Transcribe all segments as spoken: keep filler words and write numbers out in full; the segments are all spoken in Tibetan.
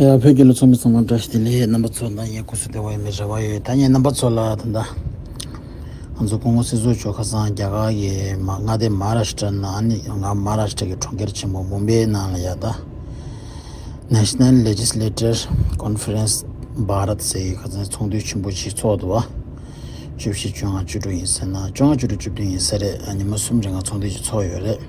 ཡ། བོད་ཀྱི་ལོ་ཚོགས་མི་ཚང་མ་བཀྲ་ཤིས་བདེ་ལེགས། རྣམ་པ་ཚོ་ལ་ངའི་སྐུ་གཟུགས་བདེ་བ་ཡོད་མེད་རེ་བ་ཡོད། ད་ངས་རྣམ་པ་ཚོ་ལ་ད་ལྟ་ང་ཚོ་སྐུ་ངོ་སྲིད་ཟུར་མཆོག་ཁ་སང་རྒྱ་གར་གྱི་མ་མངའ་སྡེ་མ་ཧཱ་རཱ་ཤི་ཊ་ནང་ཨ་ནི་ང་མ་ཧཱ་རཱ་ཤི་ཊ་གི་གྲོང་ཁྱེར་ཆེན་པོ་མུམ་བྷེ་ནང་ལ་ཡ་ད་National Legislator Conference Bharat ཟེར་ཡི་ཁ་སང་ཚོགས་འདུ་ཆེན་པོ་ཞིག་ཚོགས་འདུག་བ། བཅུ་བཞི་བཅོ་ལྔ་བཅུ་དྲུག་ཡིན་ཟེར་ན་བཅོ་ལྔ་བཅུ་དྲུག་བཅུ་བདུན་ཡིན་ས་རེད། ཉི་མ་གསུམ་རིང་ང་ཚོགས་འདུ་ཅིག་ཚོགས་ཡོད་རེད།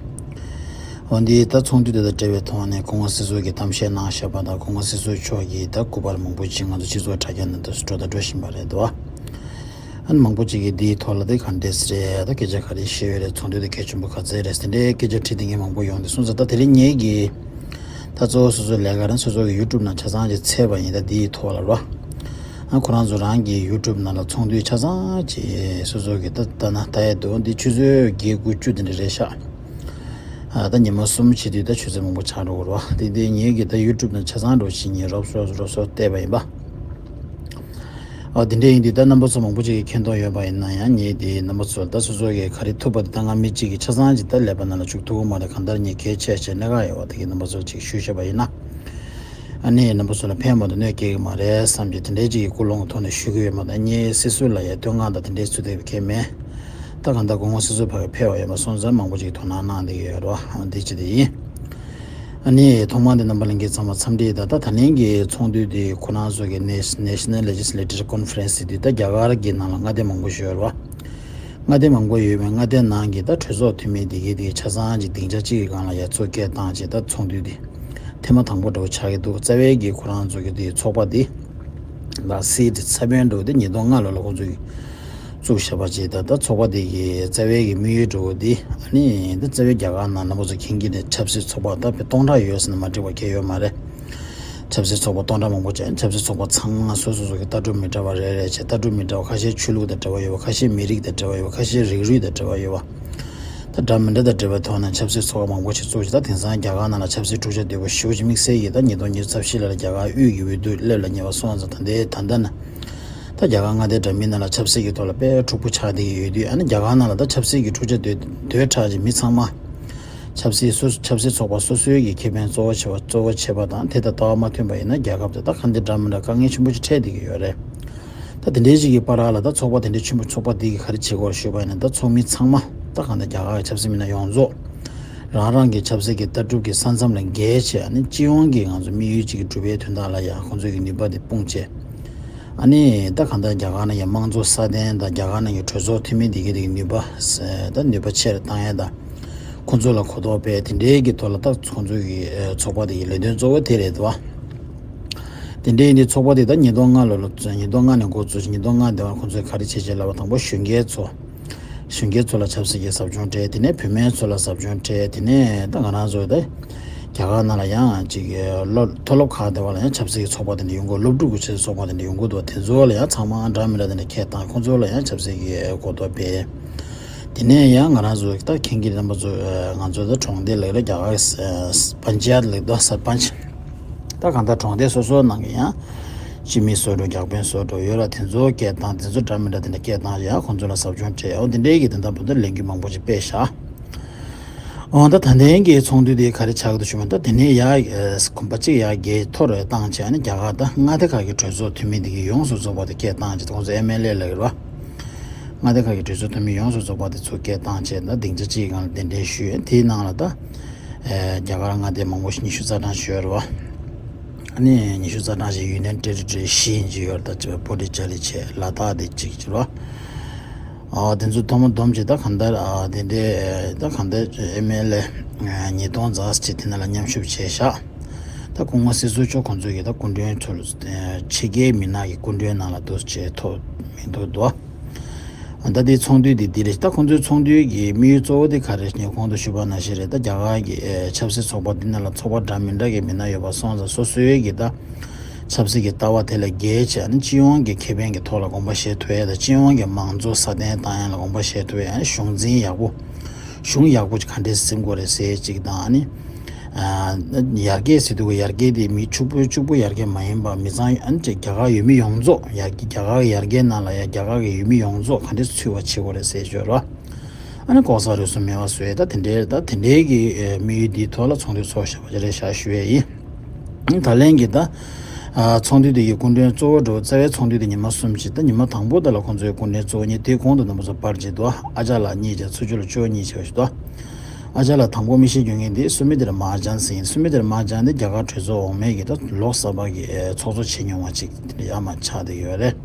འོན་ཏེ་ད་ཚོགས་འདུ་དེ་དང་འབྲེལ་བའི་ཐོག་ནས་སྐུ་ངོ་སྲིད་ཟུར་གྱིས་གཏམ་བཤད་གནང་བཞག་པ་དང་སྐུ་ངོ་སྲིད་ཟུར་མཆོག་གིས་ད་སྐུ་པར་མང་པོ་ཅིག་ང་ཚོ་སྤྱི་ཚོགས་དྲ་རྒྱ་ནང་དུ་འགྲོ་དང་འགྲོ་བཞིན་པ་རེད་འདུག་བ། ཨ་ནི་མང་པོ་ཅིག་གིས་འདིའི་ཐོག་ལ་དེ་ག་འདྲས་རེད། ད་སྐད་ཆ་ག་རེ་བཤད་ཡོད་རེད། ཚོགས་འདུ་དེ་གལ་ཆེན་པོ་ག་ཚད་རེད། དེ་འདྲའི་སྐད་ཆ་དྲིས་བསྡད་མཁན་མང་པོ་ཡོང་དུས་སོང་ཙང་ད་དེ་རིང་ངེད་ཀྱིས་ད་གཙོ་བོ་སོ་སོའི་ལས་ཀ་རང་སོ་སོ་གི་ཡུ་ཊུབ་ནང་ཆ་ཚང་ཅིག་ཚད་པ་ཡིན། ད་འདིའི་ཐོག་ལ་རོ། ཨ་ཁོ་རང་ཚོ་རང་གི་ཡུ་ཊུབ་ནང་ལ་ཚོགས་འདུ་ཆ་ཚང་ཅིག་སོ་སོ་གི་ད་ལྟ་ན་ད་ཡས་འདུག་འདི་ཆུ་ཚོད་བརྒྱད་དགུ་བཅུ་དེ་འདྲ་རེད་ཤག་ཨ་ད་ཉི་མ་གསུམ་བྱེད་དུས་ད་ཆུ་ཚོད་མང་པོ་ཆགས་འགྲོ་གི་རེད་བ། དེ་དེ་ངེད་ཀྱིས་ད་ཡུ་ཊུབ་ནང་ཆ་ཚང་འགྲོ་བཞིན་ངེད་རོབ་སོ་རོབ་སོ་བལྟས་པ་ཡིན་པ། ཨ་དེ་འདྲ་ཡིན་དུས་ད་རྣམ་པ་ཚོ་མང་པོ་ཅིག་གིས་མཁྱེན་རྟོགས་ཡོད་པ་ཡིན་ན་ཡང་ངེད་དེ་རྣམ་པ་ཚོ་ད་སོ་སོ་གིས་ག་རེ་ཐུབ་པ་དེ་ད་ང་མི་གཅིག་གིས་ཆ་ཚང་ཅིག་ད་ཀླད་པ་ནང་ལ་བཅུག་ཐུབ་ཀྱི་མ་རེད། གང་ལྟར་ངས་གལ་ཆེ་ཆེ་གནད་འགག་ཡོད་པ་དེ་གི་རྣམ་པ་ཚོ་ཅིག་ཞུས་བཞག་པ་ཡིན་ན། ཨ་ནི་རྣམ་པ་ཚོ་ལ་ཕན་མ་གཏོགས་གནོད་སྐྱེལ་གྱི་མ་རེད་བསམ་གྱི་དེ་འདྲའི་ཅིག་གི་ཀུན་སློང་གི་ཐོག་ནས་ཞུ་གི་ཡོད་མ་གཏོགས་ངས་སྲིད་ཟུར་ལ་ཡ་བསྟོད་བསྔགས་དང་དེ་འདྲའི་ཚུལ་དེ་ཁེལ་མེད། ད་གང་ལྟར་སྐུ་ངོ་སྲིད་ཟུར་ཕ་གི་ཕེབས་པ་ཡོད་མ་སོང་ཙང་མང་པོ་ཅིག་དོ་སྣང་གནང་བསྡད་ཀྱི་ཡོད་རེད་བ། འདི་ཅི་དེ་ཡིན། ཨ་ནི་ཐོག་མར་འདི་རྣམ་པ་ལྷན་རྒྱས་ཚང་མ་འཚམས་འདྲི་དང་ད་ད་ལན་གྱི་ཚོགས་འདུ་འདི་ཁོ་རང་ཚོ་གི་Nation- National Legislative Conference འདི་ད་རྒྱ་གར་གྱི་ནང་ལ་མངའ་སྡེ་མང་པོ་ཞིག་ཡོད་རེད་བ། མངའ་སྡེ་མང་པོ་ཡོད་པའི་མངའ་སྡེ་ནང་གི་ད་གྲོས་ཚོགས་འཐུས་མི་འདི་གའི་འདི་ཆ་ཚང་གཅིག་སྡིངས་ཆ་གཅིག་གི་སྒང་ལ་ཡ་ཚུར་སྐད་བཏང་བྱས་ད་ཚོགས་འདུ་འདི་ཐེངས་མ་དང་པོ་འདྲ་བོ་ཆགས་ཀྱི་འདུག་རྩ་བའི་གི་ཁོ་རང་ཚོ་གི་འདི་ཚོགས་པ་འདི་ལ་སིཊ་ཚ་བོན་འདྲ་བོ་འདི་ཉིས་སྟོང་ལྔ་ལོ་ལ་ཁོང་ཚོ་གི་བཙུགས་བཞག་པ་ཅིག་ད་ད་ཚོགས་པ་འདི་གི་རྩ་བའི་གི་དམིགས་ཡུལ་འདྲ་བོ་འདི་ཨ་ནི་ད་རྩ་བའི་རྒྱ་གར་ནང་རྣམ་པ་ཚོ་མཁྱེན་གྱི་རེད། ཆབ་སྲིད་ཚོགས་པ་ད་དཔེ་སྟོང་ཕྲག་ཡོད་ཟེར་ན་མ་འགྲིག་པ་གང་ཡང་ཡོད་མ་རེད། ཆབ་སྲིད་ཚོགས་པ་སྟོང་ཕྲག་མང་པོ་ཅིག་ཆབ་སྲིད་ཚོགས་པ་ཚང་མ་སོ་སོ་སོ་གི་ལྟ་གྲུབ་མི་འདྲ་བ་རེ་རེ་བྱས། ལྟ་གྲུབ་མི་འདྲ་བ་ཁ་ཤས་ཆོས་ལུགས་དང་འབྲེལ་བ་ཡོད་པ། ཁ་ཤས་མི་རིགས་དང་འབྲེལ་བ་ཡོད་པ། ཁ་ཤས་རིགས་རུས་དང་འབྲེལ་བ་ཡོད་པ། ད་འདྲ་མི་འདྲ་དང་འབྲེལ་བའི་ཐོག་ནས་ཆབ་སྲིད་ཚོགས་པ་མང་པོ་ཞིག་བཙུགས་ཤིང་། ད་དེང་སང་རྒྱ་གར་ནང་ལ་ཆབ་སྲིད་འཁྲུག་ཆ་དོད་པོ་ཞེ་པོ་ཅིག་དམིགས་བསལ་གྱིས་ད་ཉིས་སྟོང་ཉི་ཤུ་རྩ་བཞི་ལ་ལ་རྒྱ་གར་དབུས་ཀྱི་འོས་བསྡུ་སླེབས་ལ་ཉེ་བ་སོང་ཙང་། ད་ལྟའི་ད་ལྟ་ན་ད་རྒྱ་གར་མངའ་སྡེ་འདྲ་མིན་ནང་ལ་ཆབ་སྲིད་ཀྱི་ཐོག་ལ་དཔེ་འཁྲུག་པོ་ཆགས་བསྡད་ཀྱི་ཡོད་དུས། ཨ་ནི་རྒྱ་གར་ནང་ལ་ད་ཆབ་སྲིད་ཀྱི་འཁྲུག་ཆ་དོད་དོད་དྲགས་ཀྱི་མི་ཚང་མ་ཆབ་སྲིད་སོ- ཆབ་སྲིད་ཚོགས་པ་སོ་སོའི་གི་ཁེ་ཕན་གཙོ་བོ་བྱེད་པ་གཙོ་བོ་བྱེད་པ་དང་། དེ་དང་ལྟ་བ་མ་མཐུན་པ་ཡིན་ན་རྒྱལ་ཁབ་དེ་ད་ག་འདྲ་འདྲ་མི་འདྲ་དཀའ་ངལ་ཆེན་པོ་ཞིག་འཕྲད་བསྡད་ཀྱི་ཡོད་རེད། ད་དེ་འདྲའི་ཞིག་གི་བར་ལ་ད་ཚོགས་པ་དེ་འདྲའི་ཆེན་པོ་ཚོགས་པ་འདི་གིས་ག་རེ་བྱེད་དགོས་ཞུས་པ་ཡིན་ན། ད་ཚོགས་མི་ཚང་མ་ད་གང་ལྟར་རྒྱ་གར་གྱི་ཆབ་སྲིད་མི་སྣ་ཡོངས་རྫོགས་རང་རང་གི་ཆབ་སྲིད་ཀྱི་ལྟ་གྲུབ་ཀྱི་ས་མཚམས་ལས་བརྒལ་བྱས། ཨ་ནི་སྤྱི་ཡོངས་ཀྱི་ང་ཚོ་དམིགས་ཡུལ་གཅིག་གི་སྒྲུབ་པའི་དོན་དག་ལ་ཡང་ཁོང་ཚོས་ཀྱི་ནུས་པ་དེ་སྤུངས་བྱས། ཨ་ནི་ད་གང་ལྟར་རྒྱ་གར་ནང་གི་དམངས་གཙོ་སྲ་བརྟན་དང་རྒྱ་གར་ནང་གི་གྲོས་ཚོགས་འཐུས་མི་འདི་གའི་འདི་གི་ནུས་པ་ད་ནུས་པ་ཆེ་རུ་བཏང་ཡས་དང་། ཁོང་ཚོ་ལ་གོ་རྟོགས་སྤེལ། དེ་འདྲའི་གི་ཐོག་ལ་ད་ཁོང་ཚོ་གི་ཚོགས་པ་དེ་གི་ལས་དོན་གཙོ་བོ་དེ་རེད་འདུག་བ། དེ་འདྲའི་ཡིན་དུས་ཚོགས་པ་དེ་ད་ཉིས་སྟོང་ལྔ་ལོ་ལ་ཉིས་སྟོང་ལྔ་ནས་འགོ་བཙུགས་ཤིང་། ཉིས་སྟོང་ལྔ་དེ་བར་ཁོང་ཚོས་ག་རེ་བྱས་བྱས་ལབ་པ། དང་པོ་གཞོན་སྐྱེས་ཚོ། གཞོན་སྐྱེས་ཚོ་ལ་ཆབ་སྲིད་ཀྱི་ཟབ་སྦྱོང་སྤྲད། དེ་ནས་བུད་མེད་ཚོ་ལ་ཟབ་སྦྱོང་སྤྲད། དེ་ནས་ད་ང་རང་ཚོ་ད་རྒྱ་གར་ནང་ལ་ཡང་ཅིག་སློབ་མཐོ་སློབ་ཁག་དེ་བ་ལ་ཡང་ཆབ་སྲིད་ཀྱི་ཚོགས་པ་དེ་འདྲ་ཡོང་གི། སློབ་ཕྲུག་གི་ཆབ་སྲིད་ཚོགས་པ་དེ་འདྲ་ཡོང་གི་འདུག་དེ་ཚོ་ལ་ཡང་ཚང་མ་འདྲ་མི་འདྲ་དེ་འདྲ་ཁས་བཏང་། ཁོང་ཚོ་ལ་ཡང་ཆབ་སྲིད་ཀྱི་གོ་རྟོགས་སྤེལ། དེ་ནས་ཡང་ང་རང་ཚོ་ད་མཁྱེན་གྱི་རེད། རྣམ་པ་ཚོ་ང་ཚོ་ད་གྲོང་སྡེ་ལབ་རེད། རྒྱ་གར་གྱི་པན་ཅ་ཡད་ལབ་འདུག་སར་པན་ཅ། ད་གང་ལྟར་གྲོང་སྡེ་སོ་སོའི་ནང་གི་ཡང་སྤྱི་མི་བཟོ་འདྲ་བོ་རྒྱག་དཔོན་བཟོ་འདྲ་བོ་ཡོད་ར། དེ་ཚོ་སྐད་བཏང་། དེ་ཚོ་འདྲ་མི་འདྲ་དེ་འདྲ་སྐད་བཏང་། ཡང་ཁོང་ཚོ་ལ་ཟབ་སྦྱོང་སྤྲད། འོ་དེ་འདྲའི་གི་དེ་འདྲ་བོ་ད་ལས་འགུལ་མང་པོ་ཞིག་སྤེལ་བཞག་འོ་ད་ད་ལྟའི་གི་ཚོགས་འདུ་དེ་ག་རེ་ཆགས་ཀྱི་འདུག་ཞུ་མ། ད་དེ་ནས་ཡར་གོམ་པ་གཅིག་ཡར་རྒྱས་མཐོ་རུ་བཏང་བྱས། ཨ་ནི་རྒྱ་གར་ད་མངའ་སྡེ་ཁག་གི་གྲོས་ཚོགས་འཐུས་མི་དེ་གི་ཡོངས་སུ་རྫོགས་པ་དེ་སྐད་བཏང་བྱས། ཁོང་ཚོ་ཨེམ་ཨེལ་ཨེ་ལབ་ཀྱི་རེད་བ། མངའ་སྡེ་ཁག་གི་གྲོས་ཚོགས་འཐུས་མི་ཡོངས་སུ་རྫོགས་པ་དེ་ཚོ་སྐད་བཏང་བྱས། ད་སྡིངས་ཆ་གཅིག་གི་སྒང་ལ་གདན་འདྲེན་ཞུས། དེའི་ནང་ལ་ད་རྒྱ་གར་མངའ་སྡེ་མང་པོ་ཉི་ཤུ་རྩ་གྲངས་ཞིག་ཡོད་རེད་བ། ཨ་ནི་ཉི་ཤུ་རྩ་གྲངས་ཤིག་ཡུ་ནི་ཡན་ཊེ་རི་ཊོ་རི་བཞི་ཡིན་གྱི་ཡོད་རེད། ད་ཅིག་པོ་ཌི་ཅ་ལི་བྱས། ལ་དྭགས་དེ་གཅིག་བྱས་རེད་བ། ཨ་དེ་ཚོ་ཐོག་མ་བསྡོམས་བྱས་ད་གང་ལྟར་ཨ་དེ་འདྲའི་ད་གང་ལྟར་ཨེམ་ཨེལ་ཨེ་ཉིས་སྟོང་ཙམ་ཅིག་དེ་ནང་ལ་མཉམ་ཞུགས་བྱས་ཤག་ད་སྐུ་ངོ་སྲིད་ཟུར་མཆོག་ཁོང་ཚོ་གི་ད་སྐུ་མགྲོན་ཚོ་ཕྱི་རྒྱལ་མི་སྣ་གི་སྐུ་མགྲོན་ནང་ལ་འདུག་བྱས་ཐོབ་མི་འདུག་འདུག་ད་དེ་ཚོགས་འདུ་དེ་འདི་རེད། ད་ཁོང་ཚོའི་ཚོགས་འདུའི་གི་དམིགས་ཡུལ་གཙོ་བོ་དེ་ག་རེ་ཞེ་ན། གོང་དུ་ཞུས་པ་ནང་བཞིན་རེད། ད་རྒྱ་གར་གི་ཨེ་ཆབ་སྲིད་ཚོགས་པ་འདི་ནང་ལ་ཚོགས་པ་འདྲ་མི་འདྲ་གི་མི་སྣ་ཡོད་པ་སོང་ཙང་། སོ་སོའི་གི་ད་ཆབ་སྲིད་ཀྱི་ལྟ་བ་དེ་ལས་བརྒལ་བྱས། ཨ་ནི་སྤྱི་ཡོངས་ཀྱི་ཁེ་ཕན་གྱི་ཐོག་ལ་དགོངས་པ་བཞེས་ཐུབ་ཡ་དང་། སྤྱི་ཡོངས་ཀྱི་མང་གཙོ་སྲ་བརྟན་བཏང་ཡ་ལ་དགོངས་པ་བཞེས་ཐུབ་ཡ། ཨ་ནི་གཞུང་འཛིན་ཡག་པོ། གཞུང་ཡག་པོ་ག་འདྲས་འཛིན་དགོས་རེད་ཟེར་གཅིག་དང་། ཨ་ནི་ཨ་ཡར་རྒྱས་ཟེར་དུས་ཀྱི་ཡར་རྒྱས་དེ་མི་ཕྱུག་པོ་ཕྱུག་པོ་ཡར་རྒྱས་མ་ཡིན་པ། མི་ཚང་ཨ་ནི་རྒྱ་གར་ཡུལ་མི་ཡོངས་རྫོགས་ཡར་རྒྱས། རྒྱ་གར་གྱི་ཡར་རྒྱས་ནང་ལ་ཡ་རྒྱ་གར་གྱི་ཡུལ་མི་ཡོངས་རྫོགས་ག་འདྲས་ཚུད་པ་བྱེད་དགོས་རེད་ཟེར་ཞོར་བ། ཨ་ནི་ལྐོག་ཟ་རུལ་སུངས་མེད་པ་བཟོ་ཡ། ད་དེ་འདྲའི་ད་དེ་འདྲའི་གི་ཨེ་དམིགས་ཡུལ་འདིའི་ཐོག་ལ་ཚོགས་འདུ་ཚོགས་བཞག་པ་རེད་ཤག་ཞུ་ཡ་ཡིན། ད་ལན་གྱི་ད་ ཨ། ཚོགས་འདུ་དེ་གི་སྐུ་མགྲོན་གཙོ་བོ་འགྲོ་རྩ་བའི་ཚོགས་འདུ་དེ་ཉི་མ་གསུམ་ཅིག་ད་ཉི་མ་དང་པོ་དེ་ལ་ཁོང་ཚོའི་སྐུ་མགྲོན་གཙོ་བོ་གཉིས། དེའི་གོང་དུ་རྣམ་པ་ཚོ་པར་ཅིག་འདུག་ཨ་ཅག་ལགས་གཉིས་བྱས་ཚུར་ཕྱོགས་ལ་བཅུ་གཉིས་བྱས་པ་ཞིག་འདུག་ཨ་ཅག་ལགས་དང་པོ་མི་ཤེས་རྒྱུ་ངན་དེ་སུ་མི་དེར་མ་ཅན་ཟེར་ཡིན། སུ་མི་དེར་མ་ཅན་དེ་རྒྱ་གར་གྲོས་ཚོགས་འོག་མའི་གི་ད་ལོག་ས་པ་གི་ཚོགས་གཙོ་བྱེད་མྱོང་བ་ཅིག་དེ་འདྲ་ཡར་མར་ཆགས་བསྡད་ཡོད་རེད།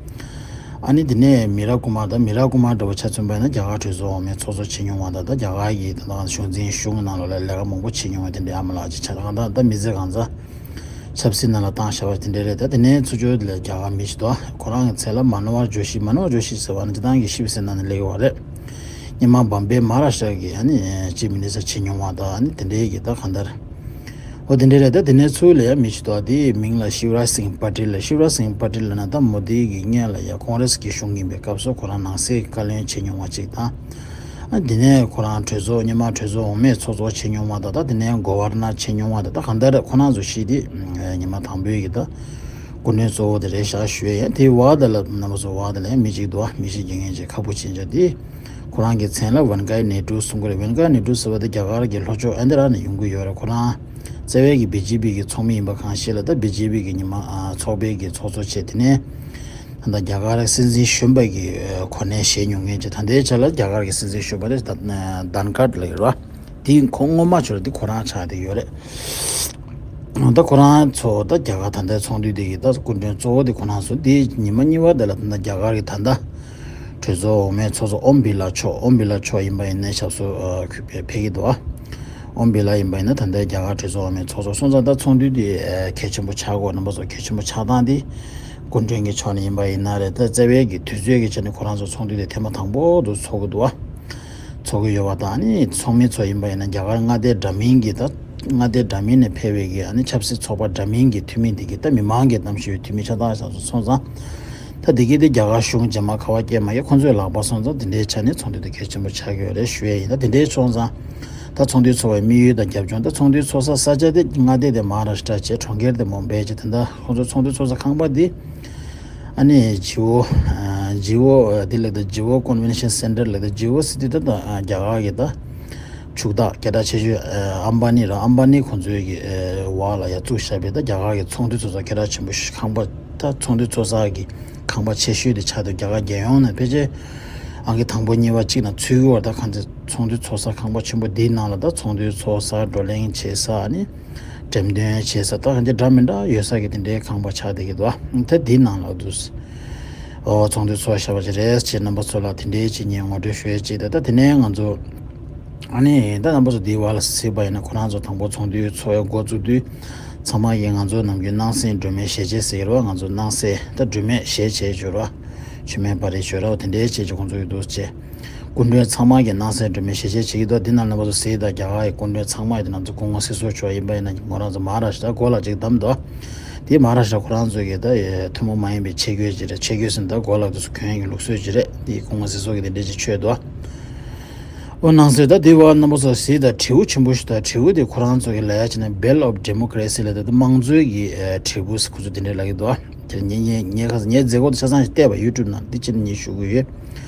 ཨ་ནི་དེ་ནས་མི་ར་ཀུ་མར་དང་། མི་ར་ཀུ་མར་འདྲ་བོ་ཆ་མཚོན་པ་ཡིན་ན་རྒྱ་གར་གྲོས་ཚོགས་འོག་མའི་ཚོགས་གཙོ་བྱེད་མྱོང་བ་དང་། ད་རྒྱ་གར་གྱི་ད་ལྟ་གཞུང་འཛིན་གཞུང་གི་ནང་ལོགས་ལ་ལས་ཀ་མང་པོ་བྱེད་མྱོང་བ་དེ་འདྲ་ཡར་མར་ལ་ཅིག་ཆགས། ད་ད་མི་ཚེ་གང་ཚ་ཆབ་སྲིད་ནང་ལ་བཏང་བཞག་པ་དེ་འདྲ་རེད། ད་དེ་ནས་ཚུར་ཕྱོགས་ལ་རྒྱ་གར་མི་ཞིག་འདུག་ཁོ་རང་གི་མཚན་ལ་མ་ན་བ་ཇོ་ཤི། མ་ན་བ་ཇོ་ཤི་ཟེར་བ་ནི་སྤྱིར་བཏང་གི་ཤིབ་སེ་ན་ནས་སླེབས་ཡོད་པ་རེད། སྔོན་མ་བམ་བེ་མ་ཧ་ར་ཤ་གི་ཨ་ནི་ཅིབ་མི་ནི་སི་ཊར་བྱེད་མྱོང་བ་དང་། ཨ་ནི་དེ་འདྲའི་གི་ད་གང་ལྟར། འོ་དེ་འདྲ་རེད། ད་དེ་ནས་ཚུར་ལ་ཡ་མི་ཞིག་འདུག་དེའི་མིང་ལ་ཤིབ་རཱཇ་སིང་པ་ཏིལ་ལབ། ཤིབ་རཱཇ་སིང་པ་ཏིལ་ལབ་ན་ད་མོ་དི་གི་སྔོན་ལ་ཡ་ཀོང་རེས་ཀྱི་གཞུང་ཡིན་པའི་སྐབས་སུ་ཁོ་རང་ནང་སྲིད་ཀྱི་བཀའ་བློན་བྱེད་མྱོང་བ་ཅིག་དང་། ཨ་དེ་ནས་ཁོ་རང་གྲོས་ཚོགས་སྔོན་མ་གྲོས་ཚོགས་འོག་མའི་ཚོགས་གཙོ་བྱེད་མྱོང་བ་དང་། ད་དེ་ནས་གོ་ཝར་ནར་བྱེད་མྱོང་བ་དང་། ད་གང་ལྟར་ཁོ་རང་ཚོ་བཞི་དེ་ཉི་མ་དང་པོའི་གི་ད་སྐུ་མགྲོན་གཙོ་བོ་དེ་རེད་ཤག་ཞུ་ཡས། ཡང་དེའི་བར་དེ་ལ་རྣམ་པ་ཚོ་བར་དེ་ལ་ཡང་མི་གཅིག་འདུག་མི་གཅིག་རྒྱུན་ངན་ཅིག་ཁ་ཕོ་ཆེན་ཆག་དེ། ཁོ་རང་གི་མཚན་ལ་ཝན་ཀའི་ནེ་ཀྲུ་གསུང་གི་རེད། ཝན་ཀའི་ནེ་ཀྲུ་ཟེར་བ་དེ་རྒྱ་གར་གྱི་ལྷོ་ཕྱོགས་ཨིན་ད་ར་ནས་ཡོང་གི་ཡོད་རེད། ཁོ་རང་རྩ་བའི་གི་བི་ཇེ་པི་གི་ཚོགས་མི་ཡིན་པ་གང་ཤེས་ལ། ད་བི་ཇེ་པི་གི་ཉི་མ་ཨ་ཚོགས་པའི་གི་ཚོགས་གཙོ་བྱས། དེ་ནས་ད་ལྟ་རྒྱ་གར་སྲིད་འཛིན་གཞོན་པ་གི་ཨ་གོ་གནས་བཞེས་མྱོང་མཁན་ཅིག་ད་ལྟའི་ཆ་ལ་རྒྱ་གར་གི་སྲིད་འཛིན་གཞོན་པ་དེ་ད་དན་ཁར་ལ་ཡོད་རེད་བ། དེ་ཁོ་སྔོན་མ་ཆོར་དེ་ཁོ་རང་ཆགས་བསྡད་ཡོད་རེད། ད་ཁོ་རང་ཚོ་ད་རྒྱ་གར་ད་ལྟའི་ཚོགས་འདུ་དེ་གི་ད་སྐུ་མགྲོན་གཙོ་བོ་དེ་ཁོ་རང་ཚོ་དེ་ཉི་མ་གཉིས་པ་དེ་ལ་ད་ལྟ་རྒྱ་གར་གི་ད་ལྟ་གྲོས་ཚོགས་འོག་མའི་ཚོགས་གཙོ་ཨོམ་བི་ལ་མཆོག་ཨོམ་བི་ལ་མཆོག་ཡིན་པ་ཡིན་ན་ཞབས་སོར་ཨ་ཕེབས་ཀྱི་འདུག་ཨ། ཨོམ་བི་ལ་ཡིན་པ་ཡིན་ན་ད་ལྟའི་རྒྱ་གར་གྲོས་ཚོགས་འོག་མའི་ཚོགས་གཙོ་སོང་ཙང་། ད་ཚོགས་འདུ་དེ་ཨ་གལ་ཆེན་པོ་ཆགས་དགོས། རྣམ་པ་ཚོ་གལ་ཆེན་པོ་ཆགས་སྟངས་དེ་སྐུ་མགྲོན་གྱི་ཕྱོགས་ནས་ཡིན་པ་ཡིན་ན་རེད། ད་རྩ་བའི་གི་དུས་ཚོད་ཀྱི་ཆ་ནས་ཁོ་རང་ཚོ་ཚོགས་འདུ་དེ་ཐེངས་མ་དང་པོ་དུ་ཚོགས་ཀྱི་འདུག་ཨ། ཚོགས་ཀྱི་ཡོད་པ་དང་། ཨ་ནི་ཚོགས་མི་ཚོ་ཡིན་པ་ཡིན་ན་རྒྱ་གར་མངའ་སྡེ་འདྲ་མིན་གྱི་ད་མངའ་སྡེ་འདྲ་མིན་ནས་ཕེབས་པའི་གི་ཨ་ནི་ཆབ་སྲིད་ཚོགས་པ་འདྲ་མིན་གྱི་འཐུས་མི་འདི་གི་ད་མི་མང་གི་གདམ་ཞུ་བའི་འཐུས་མི་ཆ་ཚང་ཞིག་སོང་ཙང་། ད་འདི་གི་དེ་རྒྱ་གར་གཞུང་རྗེས་མ་ག་བ་སྐྱེལ་མ་ཡོད་ཁོང་ཚོའི་ལག་པ་སོང་ཙང་། དེ་འདྲའི་ཆ་ནས་ཚོགས་འདུ་དེ་གལ་ཆེན་པོ་ཆགས་ཀྱི་ཡོད་རེད་ཞུ་ཡས་ཡིན། ད་དེ་འདྲའི་སོང་ཙང་ད་ཚོགས་འདུ་ཚོགས་པའི་དམིགས་ཡུལ་དང་རྒྱབ་ལྗོངས། ད་ཚོགས་འདུ་ཚོགས་ས་ས་ཆ་དེ་མངའ་སྡེ་དེ་མ་ཧཱ་རཱ་ཤི་ཏྲ་བྱས། གྲོང་ཁྱེར་དེ་མུམ་བྷེ་བྱས། དེ་འདྲ་ཁོང་ཚོ་ཚོགས་འདུ་ཚོགས་ས་ཁང་པ་འདི་ཨ་ནི་ཇི་ཨོ་ཨ་ཇི་ཨོ་ཨ་དེ་ལབ་ད་ཇི་ཨོ་ཀོན་ཝེན་ཤན་སེན་ཊར་ལབ་ད། ཇི་ཨོ་སི་ཊི་ད་ད་རྒྱ་གར་གྱི་ད་ཕྱུག་བདག་སྐད་གྲགས་ཆེ་ཤོས་ཨ་ཨམ་བྷ་ནི་ར། ཨམ་བྷ་ནི་ཁོང་ཚོའི་གི་ཨ་འོག་ལ་ཡ་བཙུགས་བཞག་པའི་ད་རྒྱ་གར་གྱི་ཚོགས་འདུ་ཚོགས་ས་སྐད་གྲགས་ཆེན་པོ་ཤོས་ཁང་པ། ད་ཚོགས་འདུ་ཚོགས་ས་གི་ཁང་པ་ཆེ་ཤོས་དེ་ཆགས་འདུག་རྒྱ་གར་རྒྱལ་ཡོངས་ནས་ཕལ་ཆེར་ཨང་ཀི་དང་པོ་གཉིས་པ་གཅིག་ནང་ཚུད་ཀྱི་ཡོད་རེད། ད་ཁོང་ཚོའི་ཚོགས་འདུ་ཚོགས་ས་ཁང་པ་ཆེན་པོ་འདིའི་ནང་ལ་ད་ཚོགས་འདུ་ཚོགས་ས། བགྲོ་གླེང་བྱེད་ས། ཨ་ནི་འགྲེམས་སྟོན་བྱེད་ས། ད་ཧན་ཅི་འདྲ་མི་འདྲ་ཡོད་ས་གི་དེ་འདྲའི་ཁང་པ་ཆགས་བསྡད་ཀྱི་འདུག་ཨ། ད་འདིའི་ནང་ལ་འདུག་ཨོ་ཚོགས་འདུ་ཚོགས་བཞག་པ་ཅིག་རེད་ཅེས་རྣམ་པ་ཚོ་ལ་དེ་འདྲའི་ཅིག་ངས་ངོ་སྤྲོད་ཞུ་ཡས་ཅིག་ད་ད་དེ་ནས་ང་ཚོ་ཨ་ནི་ད་རྣམ་པ་ཚོ་འདིའི་བར་ལ་གཟིགས་པ་ཡིན་ན། ཁོ་རང་ཚོ་དང་པོ་ཚོགས་འདུ་ཚོགས་ཡས་འགོ་བཙུགས་དུས་ཚང་མ་གིས་ང་ཚོ་ནམ་རྒྱུན་སྣང་སྲིད་སྒྲོལ་མའི་ཞལ་ཆད་ཟེར་གྱི་རེད་བ། ང་ཚོ་སྣང་སྲིད་ད་སྒྲོལ་མའི་ཞལ་ཆད་ཅིག་ཡོད་རེད་བ། མཆོད་མེ་སྦར་ཡས་ཅིག་ཡོད་རེད་བ། དེ་འདྲའི་ཅིག་ཅིག་ཁོང་ཚོ་གིས་འདུག་ཅེས། སྐུ་མགྲོན་ཚང་མ་གིས་སྣང་སྲིད་སྒྲོལ་མའི་ཞལ་ཆད་བྱེད་ཀྱི་འདུག་འདི་ནང་རྣམ་པ་ཚོ་གཟིགས་དང་། རྒྱ་གར་གྱི་སྐུ་མགྲོན་ཚང་མ་ཡིན་དུས་ནང་ཚོ་སྐུ་ངོ་སྲིད་ཟུར་མཆོག་ཡིན་པ་ཡིན་ན་ཁོ་རང་ཚོ་མ་ཧཱ་རཱ་ཤི་ཏྲ་མགོ་ལ་ཅིག་བསྡམས་འདུག་དེ་མ་ཧཱ་རཱ་ཤི་ཏྲ་ཁོ་རང་ཚོ་གི་ད་ཐུན་མོང་མ་ཡིན་པའི་ཆས་གོས་ཅིག་རེད། ཆས་གོས་ཟེར་ན་ད་མགོ་ལ་དུ་སུ་གྱོན་ཡོད་ལུགས་སྲོལ་ཅིག་རེད། དེ་སྐུ་ངོ་སྲིད་ཟུར་གྱི་དེ་འདྲས་ཅིག་མཆོད་འདུག་ཨོ་སྣང་སྲིད་ད་དེ་བར་རྣམ་པ་ཚོ་གཟིགས་དང་། དྲིལ་བུ་ཆེན་པོ་ཞིག་དང་། དྲིལ་བུ་དེ་ཁོ་རང་ཚོ་གི་ལབ་ཡ་བྱས་ན་Bell of Democracy ལབ་ད་དམངས་གཙོའི་གི་དྲིལ་བུ་ཁོ་ཚོ་དེ་འདྲས་ལབ་ཀྱི་འདུག་དེར་ངས་ངས་ངས་ཁ་སང་ངས་མཛད་སྒོ་དེ་ཆ་ཚང་ཞིག་བལྟས་པ། ཡུ་ཊུབ་ནང་འདི་ཕྱིན་ངས་ཞུ་གི་ཡོད།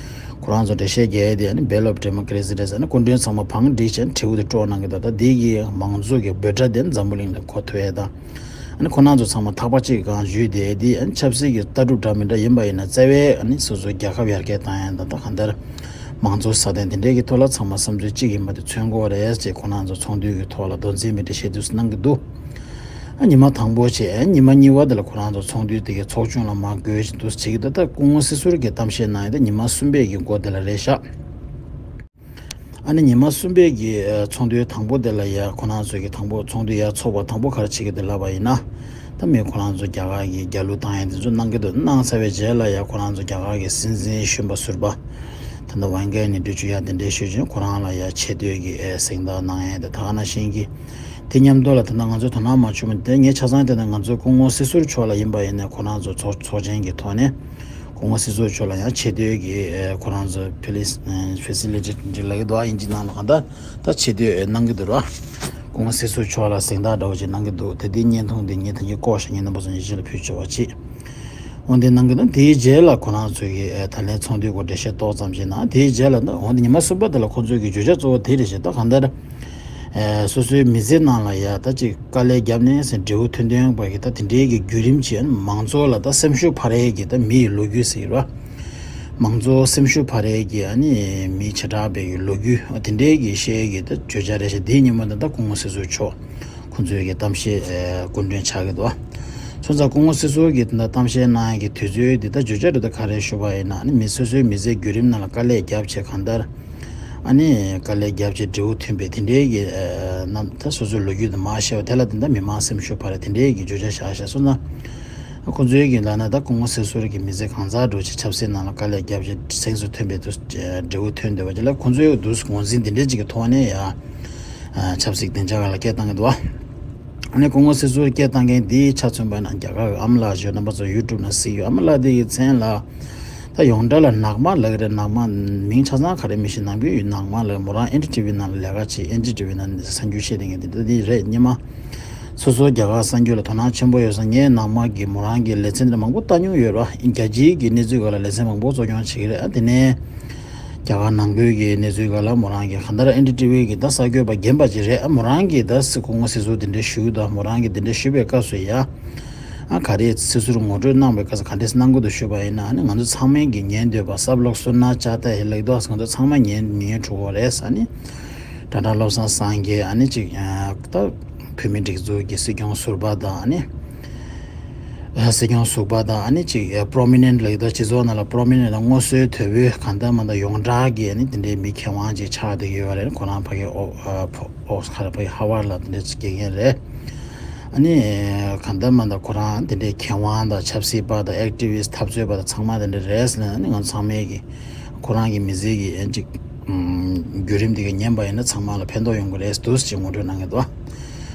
ཁོ་རང་ཚོ་འགྲེལ་བཤད་རྒྱག་ཡས་དེ་ཨ་ནི་Bell of Democracy རེད་ཟེར་ནས་སྐུ་མགྲོན་ཚང་མ་བང་སྒྲིག་བྱས་ནས་དྲིལ་བུ་དེ་དཀྲོག་གནང་གི་འདུག་ད་འདི་གི་མང་གཙོ་གི་འབོད་སྒྲ་དེ་འཛམ་བུ་གླིང་ལ་གོ་ཐུབ་ཡས་དང་། ཨ་ནི་ཁོ་རང་ཚོ་ཚང་མ་ཐག་པ་གཅིག་གི་སྒང་བཞུགས་བསྡད་དེ། ཨ་ནི་ཆབ་སྲིད་ཀྱི་ལྟ་གྲུབ་འདྲ་མི་འདྲ་ཡིན་པ་ཡིན་ན། རྩ་བའི་ཨ་ནི་སོ་སོའི་རྒྱལ་ཁབ་ཡར་རྒྱས་བཏང་ཡས་དང་། ད་གང་ལྟར་མང་གཙོ་སྲ་བརྟན་དེ་འདྲའི་གི་ཐོག་ལ་ཚང་མ་བསམ་ཚུལ་གཅིག་ཡིན་པ་དེ་མཚོན་དགོས་རེད་ཅེས་ཁོ་རང་ཚོ་ཚོགས་འདུའི་གི་ཐོག་ལ་མདོ་འཛིན་པའི་འགྲེལ་བཤད་དུ་གནང་གི་འདུག་ཨ་ཉི་མ་དང་པོ་བྱས། ཨ་ཉི་མ་གཉིས་པ་དེ་ལ་ཁོ་རང་ཚོ་ཚོགས་འདུའི་དེ་གའི་ཚོགས་ཆུང་ལ་མར་འགོད་བཞིན་འདུག་བྱེད་ཀྱི་འདུག་ད་སྐུ་ངོ་སྲིད་ཟུར་གྱིས་གཏམ་བཤད་གནང་ཡས་དེ་ཉི་མ་གསུམ་པའི་གི་འགོ་དེ་ལ་རེད་ཤག་ཨ་ནི་ཉི་མ་གསུམ་པའི་གི་ཨ་ཚོགས་འདུའི་དང་པོ་དེ་ལ་ཡ་ཁོ་རང་ཚོ་གི་དང་པོ་ཚོགས་འདུ་ཡ་ཚོགས་པ་དང་པོ་ག་རེ་བྱེད་ཀྱི་འདུག་ལབ་པ་ཡིན་ན། ད་མི་ཁོ་རང་ཚོ་རྒྱ་གར་གྱི་རྒྱལ་གླུ་བཏང་ཡས་དེ་ཚོ་གནང་གི་འདུག་གནང་ཚར་བའི་རྗེས་ལ་ཡ་ཁོ་རང་ཚོ་རྒྱ་གར་གྱི་སྲིད་འཛིན་གཞོན་པ་ཟུར་པ་ད་ལྟ་ཝན་ཀའི་ནི་ཏྲི་ཆུ་ཡ་དེ་འདྲའི་ཞུ་བཞིན་ཁོ་རང་ལ་ཡ་ཆེ་བསྟོད་ཀྱི་ཨེ་གཟེངས་རྟགས་གནང་ཡས་དེ། ད་ག་ནང་བཞིན་གྱི་དེ་མཉམ་དུ་ལ་ད་ལྟ་ང་ཚོའི་དོ་སྣང་མ་བྱུང་བ་དེ་ངས་ཆ་ཚང་བལྟས་ན་ང་ཚོའི་སྐུ་ངོ་སྲིད་ཟུར་མཆོག་ལ་ཡིན་པ་ཡིན་ན་ཁོ་རང་ཚོ་ཚོགས་ཚོགས་ཆེན་གྱི་ཐོག་ནས་སྐུ་ངོ་སྲིད་ཟུར་མཆོག་ལ་ཡང་ཆེ་བསྟོད་ཀྱི་ཨེ་ཁོ་རང་ཚོ་ཕེ་ལི་ཕེ་སི་ལི་ཊེ་ཊི་ལབ་ཀྱི་འདུག་ཨ་ཨིན་ཇི་ནང་ལ་གང་ལྟར་ད་ཆེ་བསྟོད་གནང་གི་འདུག་ར། སྐུ་ངོ་སྲིད་ཟུར་མཆོག་ལ་གཟེངས་རྟགས་འདྲ་བོ་ཅིག་གནང་གི་འདུག་དེ་དེའི་བརྙན་ཐུང་དེ་ངས་ད་གིན་བཀོད་བཞག་ངས་རྣམ་པ་ཚོ་ཉིད་ཆེད་ལ་ཕུལ་ཆོག་པ་བྱེད། འོན་ཏེ་གནང་གི་འདུག་དེའི་རྗེས་ལ་ཁོ་རང་ཚོ་གི་ཨེ་ད་ལན་ཚོགས་འདུའི་སྐོར་འགྲེལ་བཤད་ཏོག་ཙམ་ཅིག་གནང་། དེའི་རྗེས་ལ་ད་འོན་ཏེ་ཉི་མ་གསུམ་པ་དེ་ལ་ཁོ་ཚོའི་གི་བརྗོད་བྱ་གཙོ་བོ་དེ་རེད་ཤག་ད་གང་ལྟར་ ཨ་སོ་སོའི་མི་ཚེ་ནང་ལ་ཡ་ད་ཅིག་དཀའ་ལས་བརྒྱབ་ནས་ཟེར་འབྲས་བུ་ཐོན་ཐོན་པ་གི་ད་དེ་འདྲའི་གི་བརྒྱུད་རིམ་ཅིག་མང་ཚོགས་ལ་ད་སེམས་ཤུགས་འཕར་ཡས་གི་ད་མི་ཡི་ལོ་རྒྱུས་ཟེར་གི་རེད་བ། མང་ཚོགས་སེམས་ཤུགས་འཕར་ཡས་གི་ཨ་ནི་མི་བྱེ་བྲག་པའི་གི་ལོ་རྒྱུས་དེ་འདྲའི་གི་བཤད་ཡས་གི་ད་བརྗོད་བྱ་རེད་ཤག་དེའི་ཉིན་མོ་ད་ད་སྐུ་ངོ་སྲིད་ཟུར་མཆོག་ཁོང་ཚོའི་གི་གཏམ་བཤད་ཨ་སྐུ་མགྲོན་ཆགས་ཀྱི་འདུག་བ། སོང་ཙང་སྐུ་ངོ་སྲིད་ཟུར་གི་ད་གཏམ་བཤད་གནང་ཡས་གི་དུས་ཚོད་འདི་ད་བརྗོད་བྱ་རེད་ད་ག་རེ་ཞུ་བ་ཡིན་ན་ཨ་ནི་མི་སོ་སོའི་མི་ཚེ་བརྒྱུད་རིམ་ནང་ལ་དཀའ་ལས་བརྒྱབ་བྱས་གང་ལྟར། ཨ་ནི་དཀའ་ལས་བརྒྱབ་བྱས་འབྲས་བུ་ཐོན་པའི་དེ་འདྲའི་གི་ཨ་རྣམ་ཐར་སོ་སོའི་ལོ་རྒྱུས་དེ་མར་བཤད་པ་དེ་ལ་དེ་འདྲ་མི་མང་སེམས་ཤུགས་འཕར་རེ་དེ་འདྲའི་གི་བརྗོད་བྱ་བཞག་བཞག་སོང་ཙང་། ཁོང་ཚོའི་གི་ལབ་ན་ད་སྐུ་ངོ་སྲིད་ཟུར་གི་མི་ཚེ་གང་ཚར་འགྲོ་བྱས་ཆབ་སྲིད་ནང་ལ་དཀའ་ལས་བརྒྱབ་བྱས་སེམས་སུ་ཐོན་པའི་དུ་འབྲས་བུ་ཐོན་འདུག་བ་དེ་ལ་ཁོང་ཚོའི་དུས་ངོས་འཛིན་དེ་འདྲའི་ཅིག་གི་ཐོག་ནས་ཡ་ཆབ་སྲིད་སྡིངས་ཆ་སྒང་ལ་སྐད་བཏང་གི་འདུག་བ། ཨ་ནི་སྐུ་ངོ་སྲིད་ཟུར་སྐད་བཏང་མཁན་འདིའི་ཆ་མཚོན་པ་ཡིན་ན་རྒྱ་གར་གི་ཨ་མ་ལགས་ཞུ་རྣམ་པ་ཚོ་ཡུ་ཊུབ་ནང་གཟིགས་ཡོད། ཨ་མ་ལགས་འདི་ཡི་མཚན་ལ་ད་ཡོངས་གྲགས་ལ་ནག་མ་ལབ་ཀྱི་རེད། ནག་མ་མིང་ཆ་ཚང་ག་རེ་མི་ཤེས། ནང་པའི་ཡུལ་ནག་མ་ལབ། མོ་རང་ཨེན་ཌི་ཊི་ཝི་ནང་ལ་ལས་ཀ་བྱེད། ཨེན་ཌི་ཊི་ཝི་ནང་གསར་འགྱུར་བཤད་མཁན་འདི་འདི་རེད་སྙམ། སོ་སོ་རྒྱ་གར་གསར་འགྱུར་ལ་དོ་སྣང་ཆེན་པོ་ཡོད་ས་ངས་ནག་མ་གི་མོ་རང་གི་ལེ་ཚན་འདི་མང་པོ་ལྟ་མྱོང་ཡོད་ར། རྒྱལ་སྤྱིའི་གི་གནས་ཚུལ་སྒང་ལ་ལེ་ཚན་མང་པོ་གཙོ་སྐྱོང་བྱེད་ཀྱི་རེད། ཨ་དེ་ནས། རྒྱ་གར་ནང་ཁུལ་གྱི་གནས་ཚུལ་སྒང་ལ་མོ་རང་གིས་གང་ལྟར་ཨེན་ཌི་ཊི་ཝི་གི་ད་གསར་འགོད་པ་རྒན་པ་ཅིག་རེད། ཨ་མོ་རང་གིས་ད་སི་སྐུ་ངོ་སྲིད་ཟུར་དེ་འདྲ་ཞུས་དང་མོ་རང་གིས་དེ་འདྲ་ཞུས་པའི་སྐབས་སུ་ཡ། ཨ་ག་རེ་སྲིད་ཟུར་ངོ་སྤྲོད་གནང་བའི་སྐབས་སུ་ག་འདྲས་གནང་དགོས་འདུག་ཞུས་པ་ཡིན་ན་ཨ་ནི་ང་ཚོ་ཚང་མས་གི་ཉན་འདོད་པ་སབ་ལོག་སུར་ན་ཅ་ཏ་ཧེ་ལེགས་དོ་ང་ཚོ་ཚང་མ་ཉན་ཉན་འགྲོ་གི་རེད། ཨ་ནི་ཌ་ཌ་བློ་བཟང་སངས་རྒྱས་ཨ་ནི་ཅིག་ད་བོད་མི་སྒྲིག་འཛུགས་ཀྱི་སྲིད་སྐྱོང་ཟུར་པ་དང་ཨ་ནི། སྲིད་སྐྱོང་ཟུར་པ་དང་ཨ་ནི་ཅིག་པོ་རོ་མི་ནེན་ལབ་ཀྱི་འདུག་སྤྱི་ཚོགས་ནང་ལ་པོ་རོ་མི་ནེན་དང་སྔོ་སོའི་དོད་པོའི་གང་ལྟར་མ་ལྟར་ཡོངས་གྲགས་ཀྱི་ཨ་ནི་དེ་འདྲའི་མི་མཁས་དབང་ཅིག་ཆགས་བསྡད་ཀྱི་ཡོད་པ་རེད། ཁོ་རང་ཕ་གི་ཨོ་ཨ་ཕོ་ཨོ་ཁ་ར་ཕ་གི་ཧ་ཝར་ལ་དེ་འདྲའི་ཅིག་དགེ་རྒན་རེད། ཨ་ནི་གང་ལྟར་མ་ལྟར་ཁོ་རང་དེ་འདྲའི་མཁས་དབང་དང་ཆབ་སྲིད་པ་དང་ཨེག་ཊི་བི་སི་ཊི་འཐབ་རྩོད་པ་དང་ཚང་མ་དེ་འདྲ་རེད་ཟེར་ནས་ཨ་ནི་ང་ཚང་མས་ཀྱི་ཁོ་རང་གི་མི་ཚེ་གི་ཨ་ཅིག་བརྒྱུད་རིམ་དེ་ག་ཉན་པ་ཡིན་ན་ཚང་མ་ལ་ཕན་ཐོགས་ཡོང་གི་རེད་འདུག་ཅེས་ངོ་སྤྲོད་གནང་གི་འདུག་